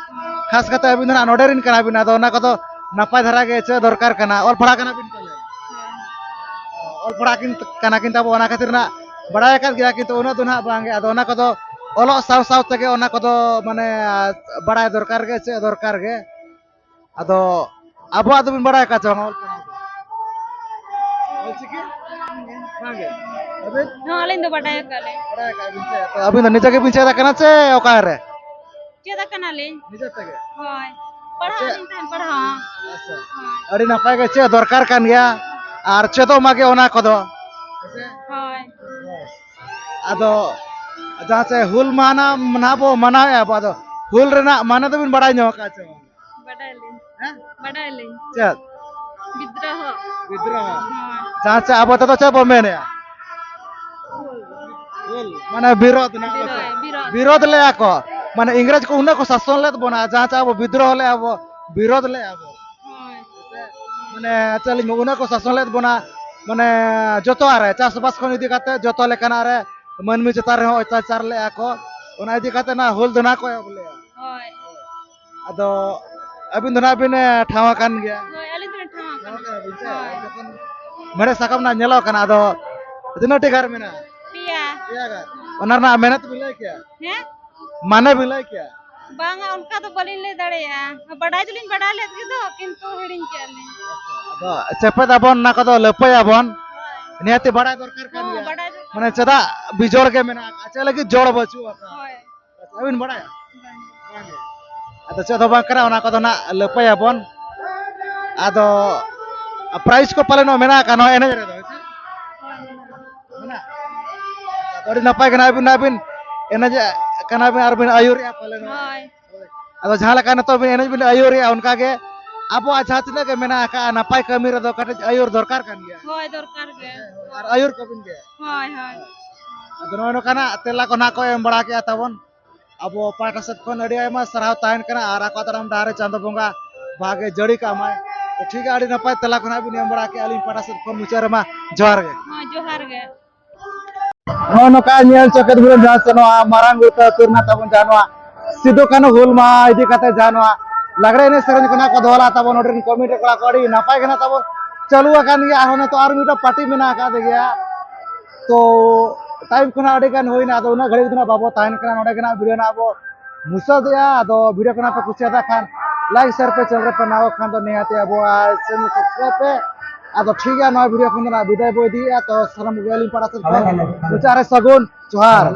ᱠᱷᱟᱥ ᱠᱟᱛᱮ ᱟᱹᱵᱤᱱ ᱫᱚ ᱱᱟᱜ ᱱᱚᱰᱮ ᱨᱮᱱ ᱠᱟᱱᱟ ᱵᱤᱱ, ᱟᱫᱚ ᱚᱱᱟ ᱠᱚᱫᱚ ᱱᱟᱯᱟᱭ ᱫᱷᱟᱨᱟ ᱜᱮ ᱪᱮᱫ ᱫᱚᱨᱠᱟᱨ ᱠᱟᱱᱟ᱾ ᱚᱞ ᱯᱟᱲᱦᱟᱣ ᱠᱟᱱᱟ ᱵᱤᱱ ᱯᱟᱞᱮ? ᱚᱞ ᱯᱟᱲᱦᱟᱣ ᱠᱤᱱ, ᱠᱟᱱᱟ ᱠᱤᱱ ᱛᱟᱵᱚ, ᱚᱱᱟ ᱠᱷᱟᱹᱛᱤᱨ ᱱᱟᱜ ᱵᱟᱲᱟᱭ ᱟᱠᱟᱫ ᱜᱮᱭᱟ, ᱠᱤᱱᱛᱩ ᱩᱱᱟᱹᱜ ᱫᱚ ᱱᱟᱜ ᱵᱟᱝ ᱜᱮ᱾ ᱟᱫᱚ ᱚᱱᱟ ᱠᱚᱫᱚ ᱚᱞᱚᱜ ᱥᱟᱶ ᱥᱟᱶ ᱛᱮᱜᱮ ᱚᱱᱟ ᱠᱚᱫᱚ ᱢᱟᱱᱮ ᱵᱟᱲᱟᱭ ᱫᱚᱨᱠᱟᱨ ᱜᱮ, ᱪᱮᱫ ᱫᱚᱨᱠᱟᱨ ᱜᱮ᱾ ᱟᱫᱚ ᱟᱵᱚᱣᱟᱜ ᱫᱚᱵᱤᱱ ᱵᱟᱲᱟᱭ ᱟᱠᱟᱫ ᱪᱮ ᱵᱟᱝ ᱚᱞ ᱯᱟᱲᱦᱟᱣ ᱫᱚ? ᱚᱞ ᱪᱤᱠᱤ? ᱵᱟᱝ ᱜᱮ᱾ ᱟᱹᱵᱤᱱ? ᱦᱚᱸ, ᱟᱹᱞᱤᱧ ᱫᱚ ᱵᱟᱰᱟᱭ ᱟᱠᱟᱫ ᱞᱤᱧ᱾ ᱵᱟᱲᱟᱭ ᱟᱠᱟᱫ ᱵᱤᱱ ᱥᱮ? ᱛᱚ ᱟᱹᱵᱤᱱ ᱫᱚ ᱱᱤᱡᱮ ᱜᱮᱵᱤᱱ ᱪᱮᱫ ᱟᱠᱟᱱᱟ ᱪᱮ ᱚᱠᱟᱨᱮ? ᱪᱮᱫ ᱟᱠᱟᱱᱟᱞᱤᱧ᱾ ᱱᱤᱡᱮ ᱛᱮᱜᱮ? ᱦᱳᱭ᱾ ᱯᱟᱲᱦᱟᱣ ᱪᱮᱫ? ᱞᱤᱧ ᱛᱟᱦᱮᱱ ᱯᱟᱲᱦᱟᱣ᱾ ᱟᱪᱪᱷᱟ᱾ ᱦᱳᱭ᱾ ᱟᱹᱰᱤ ᱱᱟᱯᱟᱭ ᱜᱮ, ᱪᱮᱫ ᱫᱚᱨᱠᱟᱨ ᱠᱟᱱ ᱜᱮᱭᱟ᱾ ᱟᱨ ᱪᱮᱫᱚᱜ ᱢᱟᱜᱮ ᱚᱱᱟ ᱠᱚᱫᱚ᱾ ᱦᱮᱸᱥᱮ? ᱦᱳᱭ᱾ ᱟᱫᱚ ᱡᱟᱦᱟᱸ ᱪᱮ ᱦᱩᱞ ᱢᱟᱦᱟ ᱱᱟ-, ᱱᱟᱦᱟᱜ ᱵᱚ ᱢᱟᱱᱟᱣᱮᱫᱼᱟ ᱵᱚ, ᱟᱫᱚ ᱦᱩᱞ ᱨᱮᱱᱟᱜ ᱢᱟᱱᱮ ᱫᱚᱵᱤᱱ ᱵᱟᱲᱟᱭ ᱧᱚᱜ ᱟᱠᱟᱫ ᱪᱮ ᱵᱟᱝ? ᱵᱟᱰᱟᱭᱟᱞᱤᱧ᱾ ᱦᱮᱸ? ᱵᱟᱰᱟᱭᱟᱞᱤᱧ᱾ ᱪᱮᱫ? ᱵᱤᱫᱽᱨᱳᱦᱚ᱾ ᱵᱤᱫᱽᱨᱳᱦᱚ᱾ ᱦᱳᱭ᱾ ᱡᱟᱦᱟᱸ ᱪᱮ ᱟᱵᱚ ᱛᱮᱫᱚ ᱪᱮᱫ ᱵᱚ ᱢᱮᱱᱮᱜᱼᱟ? ᱦᱩᱞ᱾ ᱦᱩᱞ᱾ ᱢᱟᱱᱮ ᱵᱤᱨᱳᱫᱷ ᱱᱟ ᱵᱤᱨᱳᱫᱷ, ᱵᱤᱨᱳᱫᱷ᱾ ᱵᱤᱨᱳᱫᱷ ᱞᱮᱜᱼᱟ ᱠᱚ᱾ ᱢᱟᱱᱮ ᱤᱝᱨᱮᱡᱽ ᱠᱚ ᱩᱱᱟᱹᱜ ᱠᱚ ᱥᱟᱥᱚᱱ ᱞᱮᱫ ᱵᱚᱱᱟ, ᱡᱟᱦᱟᱸ ᱪᱮ ᱟᱵᱚ ᱵᱤᱫᱽᱨᱳᱦᱚ ᱞᱮᱜᱼᱟ ᱵᱚ, ᱵᱤᱨᱳᱫᱷ ᱞᱮᱜᱼᱟ ᱵᱚ᱾ ᱦᱳᱭ᱾ ᱢᱟᱱᱮ ᱪᱮᱫ ᱞᱤᱧ ᱢᱮᱱᱟ, ᱩᱱᱟᱹᱜ ᱠᱚ ᱥᱟᱥᱚᱱ ᱞᱮᱫ ᱵᱚᱱᱟ, ᱢᱟᱱᱮ ᱡᱚᱛᱚᱣᱟᱜ ᱨᱮ, ᱪᱟᱥᱵᱟᱥ ᱠᱷᱚᱱ ᱤᱫᱤ ᱠᱟᱛᱮ ᱡᱚᱛᱚ ᱞᱮᱠᱟᱱᱟᱜ ᱨᱮ ᱢᱟᱹᱱᱢᱤ ᱪᱮᱛᱟᱱ ᱨᱮᱦᱚᱸ ᱚᱛᱛᱟᱪᱟᱨ ᱞᱮᱜᱼᱟ ᱠᱚ᱾ ᱚᱱᱟ ᱤᱫᱤ ᱠᱟᱛᱮ ᱚᱱᱟ ᱦᱩᱞ ᱫᱚ ᱱᱟᱦᱟᱜ ᱠᱚ ᱮᱦᱚᱵ ᱞᱮᱜᱼᱟ᱾ ᱦᱳᱭ᱾ ᱟᱫᱚ ᱟᱹᱵᱤᱱ ᱫᱚ ᱱᱟᱦᱟᱜ ᱵᱤᱱ, ᱮ, ᱴᱷᱟᱶ ᱟᱠᱟᱱ ᱜᱮᱭᱟ᱾ ᱦᱳᱭ, ᱟᱹᱞᱤᱧ ᱫᱚᱞᱤᱧ ᱴᱷᱟᱶ ᱟᱠᱟᱱᱟ᱾ ᱴᱷᱟᱶ ᱟᱠᱟᱱᱟ ᱵᱤᱱ ᱥᱮ? ᱦᱳᱭ᱾ ᱡᱚᱠᱷᱚᱱ ᱢᱮᱬᱦᱮᱫ ᱥᱟᱠᱟᱢ ᱱᱟᱦᱟᱜ ᱧᱮᱞᱚᱜ ᱠᱟᱱᱟ, ᱟᱫᱚ ᱛᱤᱱᱟᱹᱜ ᱴᱤ ᱜᱟᱨ ᱢᱮᱱᱟᱜᱼᱟ? ᱯᱮᱭᱟ᱾ ᱯᱮᱭᱟ ᱜᱟᱨ᱾ ᱚᱱᱟ ᱨᱮᱱᱟᱜ ᱢᱮᱱᱮᱛ ᱵᱤᱱ ᱞᱟᱹᱭ ᱠᱮᱭᱟ? ᱦᱮᱸ? ᱢᱟᱱᱮ ᱵᱤᱱ ᱞᱟᱹᱭ ᱠᱮᱭᱟ? ᱵᱟᱝᱟ, ᱚᱱᱠᱟ ᱫᱚ ᱵᱟᱹᱞᱤᱧ ᱞᱟᱹᱭ ᱫᱟᱲᱮᱭᱟᱜᱼᱟ᱾ ᱵᱟᱰᱟᱭ ᱫᱚᱞᱤᱧ ᱵᱟᱰᱟᱭ ᱞᱮᱫ ᱜᱮᱫᱚ, ᱠᱤᱱᱛᱩ ᱦᱤᱲᱤᱧ ᱠᱮᱜᱼᱟ ᱞᱤᱧ᱾ ᱟᱫᱚ ᱪᱮᱯᱮᱫ ᱟᱵᱚᱱ, ᱚᱱᱟ ᱠᱚᱫᱚ ᱞᱟᱹᱯᱟᱹᱭ ᱟᱵᱚᱱ᱾ ᱦᱳᱭ᱾ ᱱᱤᱦᱟᱹᱛᱤ ᱵᱟᱰᱟᱭ ᱫᱚᱨᱠᱟᱨ ᱠᱟᱱ ᱦᱚᱸ, ᱜᱮᱭᱟ᱾ ᱵᱟᱰᱟᱭ ᱫᱚᱨᱠᱟᱨ᱾ ᱢᱟᱱᱮ ᱪᱮᱫᱟᱜ ᱵᱤᱡᱚᱲ ᱜᱮ ᱢᱮᱱᱟᱜ ᱟᱠᱟᱫᱼᱟ, ᱪᱮᱫ ᱞᱟᱹᱜᱤᱫ ᱡᱚᱲ ᱵᱟᱹᱪᱩᱜ ᱟᱠᱟᱫᱼᱟ? ᱦᱳᱭ᱾ ᱟᱹᱵᱤᱱ ᱵᱟᱰᱟᱭᱟ? ᱵᱟᱝ᱾ ᱵᱟᱝ ᱜᱮ᱾ ᱟᱫᱚ ᱪᱮᱫ ᱦᱚᱸ ᱵᱟᱝ ᱠᱟᱱᱟ, ᱚᱱᱟ ᱠᱚᱫᱚ ᱱᱟᱜ ᱞᱟᱹᱯᱟᱹᱭᱟᱵᱚᱱ᱾ ᱟᱫᱚ prize ᱠᱚ ᱯᱟᱞᱮᱱ ᱢᱮᱱᱟᱜ ᱟᱠᱟᱫ ᱱᱚᱣᱟ ᱮᱱᱮᱡ ᱨᱮᱫᱚ, ᱦᱮᱸ ᱥᱮ? ᱦᱳᱭ, ᱢᱮᱱᱟᱜᱼᱟ᱾ ᱢᱮᱱᱟᱜ? ᱟᱹᱰᱤ ᱱᱟᱯᱟᱭ ᱜᱮ ᱱᱟᱜ ᱟᱹᱵᱤᱱ, ᱟᱹᱵᱤᱱ ᱮᱱᱮᱡ ᱠᱟᱱᱟ ᱵᱤᱱ ᱟᱨ ᱵᱤᱱ ᱟᱹᱭᱩᱨᱮᱜᱼᱟ ᱯᱟᱞᱮᱱ᱾ ᱦᱳᱭ᱾ ᱟᱫᱚ ᱡᱟᱦᱟᱸ ᱞᱮᱠᱟ ᱱᱤᱛᱚᱜ ᱵᱤᱱ ᱮᱱᱮᱡ ᱵᱤᱱ ᱟᱹᱭᱩᱨᱮᱜᱼᱟ, ᱚᱱᱠᱟ ᱜᱮ ᱟᱵᱚᱣᱟᱜ ᱡᱟᱦᱟᱸ ᱛᱤᱱᱟᱹᱜ ᱜᱮ ᱢᱮᱱᱟᱜ ᱟᱠᱟᱫᱼᱟ, ᱱᱟᱯᱟᱭ ᱠᱟᱹᱢᱤ ᱨᱮᱫᱚ ᱠᱟᱹᱴᱤᱡ ᱟᱹᱭᱩᱨ ᱫᱚᱨᱠᱟᱨ ᱠᱟᱱ ᱜᱮᱭᱟ᱾ ᱦᱳᱭ, ᱫᱚᱨᱠᱟᱨ ᱜᱮ᱾ ᱟᱨ ᱟᱹᱭᱩᱨ ᱠᱚᱵᱤᱱ ᱜᱮ᱾ ᱦᱳᱭ, ᱦᱳᱭ᱾ ᱟᱫᱚ ᱱᱚᱜᱼᱚᱭ ᱱᱚᱝᱠᱟᱱᱟᱜ ᱛᱮᱞᱟ ᱠᱚ ᱱᱟᱜ ᱠᱚ ᱮᱢ ᱵᱟᱲᱟ ᱠᱮᱜᱼᱟ ᱛᱟᱵᱚᱱ᱾ ᱟᱵᱚ ᱯᱟᱦᱴᱟ ᱥᱮᱫ ᱠᱷᱚᱱ ᱟᱹᱰᱤ ᱟᱭᱢᱟ ᱥᱟᱨᱦᱟᱣ ᱛᱟᱦᱮᱱ ᱠᱟᱱᱟ ᱟᱨ ᱟᱠᱚ ᱛᱟᱲᱟᱢ ᱰᱟᱦᱟᱨ ᱨᱮ ᱪᱟᱸᱫᱚ ᱵᱚᱸᱜᱟ ᱵᱷᱟᱜᱮ ᱡᱟᱹᱲᱤ ᱠᱟᱜ ᱢᱟᱭ᱾ ᱛᱚ ᱴᱷᱤᱠ ᱜᱮᱭᱟ, ᱟᱹᱰᱤ ᱱᱟᱯᱟᱭ ᱛᱮᱞᱟ ᱠᱚ ᱱᱟᱜ ᱵᱤᱱ ᱮᱢ ᱵᱟᱲᱟ ᱠᱮᱜᱼᱟ᱾ ᱟᱹᱞᱤᱧ ᱯᱟᱦᱴᱟ ᱥᱮᱫ ᱠᱷᱚᱱ ᱢᱩᱪᱟᱹᱫ ᱨᱮᱢᱟ ᱡᱚᱦᱟᱨ ᱜᱮ᱾ ᱦᱳᱭ, ᱡᱚᱦᱟᱨ ᱜᱮ᱾ ᱱᱚᱜᱼᱚ ᱱᱚᱝᱠᱟ ᱧᱮᱞ ᱪᱚ ᱠᱮᱫ ᱵᱚᱱ ᱡᱟᱦᱟᱸ ᱥᱮ ᱱᱚᱣᱟ ᱢᱟᱨᱟᱝ ᱩᱛᱟᱹᱨ ᱟᱹᱛᱩ ᱨᱮᱱᱟᱜ ᱛᱟᱵᱚᱱ ᱡᱟᱦᱟᱸ ᱱᱚᱣᱟ ᱥᱤᱫᱩ ᱠᱟᱹᱱᱦᱩ ᱦᱩᱞ ᱢᱟᱦᱟ ᱤᱫᱤ ᱠᱟᱛᱮ ᱡᱟᱦᱟᱸ ᱱᱚᱣᱟ ᱞᱟᱜᱽᱲᱮ ᱮᱱᱮᱡ ᱥᱮᱨᱮᱧ ᱠᱚ ᱱᱟᱜ ᱠᱚ ᱫᱚᱦᱚ ᱞᱮᱫ ᱛᱟᱵᱚᱱ, ᱱᱚᱰᱮ ᱨᱮᱱ ᱠᱚᱢᱤᱴᱤ ᱠᱚᱲᱟ ᱠᱚ ᱟᱹᱰᱤ ᱱᱟᱯᱟᱭ ᱜᱮ ᱱᱟᱜ ᱛᱟᱵᱚᱱ ᱪᱟᱹᱞᱩ ᱟᱠᱟᱱ ᱜᱮᱭᱟ᱾ ᱟᱨᱦᱚᱸ ᱱᱤᱛᱚᱜ ᱟᱨ ᱢᱤᱫᱴᱟᱝ ᱯᱟᱨᱴᱤ ᱢᱮᱱᱟᱜ ᱟᱠᱟᱫ ᱜᱮᱭᱟ᱾ ᱛᱚ ᱴᱟᱭᱤᱢ ᱠᱚ ᱱᱟᱜ ᱟᱹᱰᱤ ᱜᱟᱱ ᱦᱩᱭᱱᱟ, ᱟᱫᱚ ᱩᱱᱟᱹᱜ ᱜᱷᱟᱹᱲᱤᱡ ᱫᱚ ᱱᱟᱜ ᱵᱟᱵᱚ ᱛᱟᱦᱮᱱ ᱠᱟᱱᱟ᱾ ᱱᱚᱰᱮ ᱜᱮ ᱱᱟᱜ ᱵᱷᱤᱰᱤᱭᱳ ᱱᱟᱜ ᱵᱚ ᱢᱩᱪᱟᱹᱫᱮᱜᱼᱟ᱾ ᱟᱫᱚ ᱵᱷᱤᱰᱤᱭᱳ ᱠᱚ ᱱᱟᱜ ᱯᱮ ᱠᱩᱥᱤᱭᱟᱫᱟ ᱠᱷᱟᱱ like, share ᱯᱮ, channel ᱨᱮ ᱯᱮ ᱱᱟᱣᱟ ᱠᱷᱟᱱ ᱫᱚ ᱱᱤᱦᱟᱹᱛ ᱟᱵᱚᱣᱟᱜ channel subscribe ᱯᱮ᱾ ᱟᱫᱚ ᱴᱷᱤᱠ ᱜᱮᱭᱟ, ᱱᱚᱣᱟ ᱵᱷᱤᱰᱤᱭᱳ ᱠᱷᱚᱱ ᱫᱚ ᱱᱟᱜ ᱵᱤᱫᱟᱹᱭ ᱵᱚ ᱤᱫᱤᱭᱮᱫᱼᱟ᱾ ᱛᱚ ᱥᱟᱱᱟᱢ ᱠᱚᱜᱮ ᱟᱹᱞᱤᱧ ᱯᱟᱦᱴᱟ ᱥᱮᱫ ᱠᱷᱚᱱ ᱢᱩᱪᱟᱹᱫ ᱨᱮ ᱥᱟᱹᱜᱩᱱ ᱡᱚᱦᱟᱨ᱾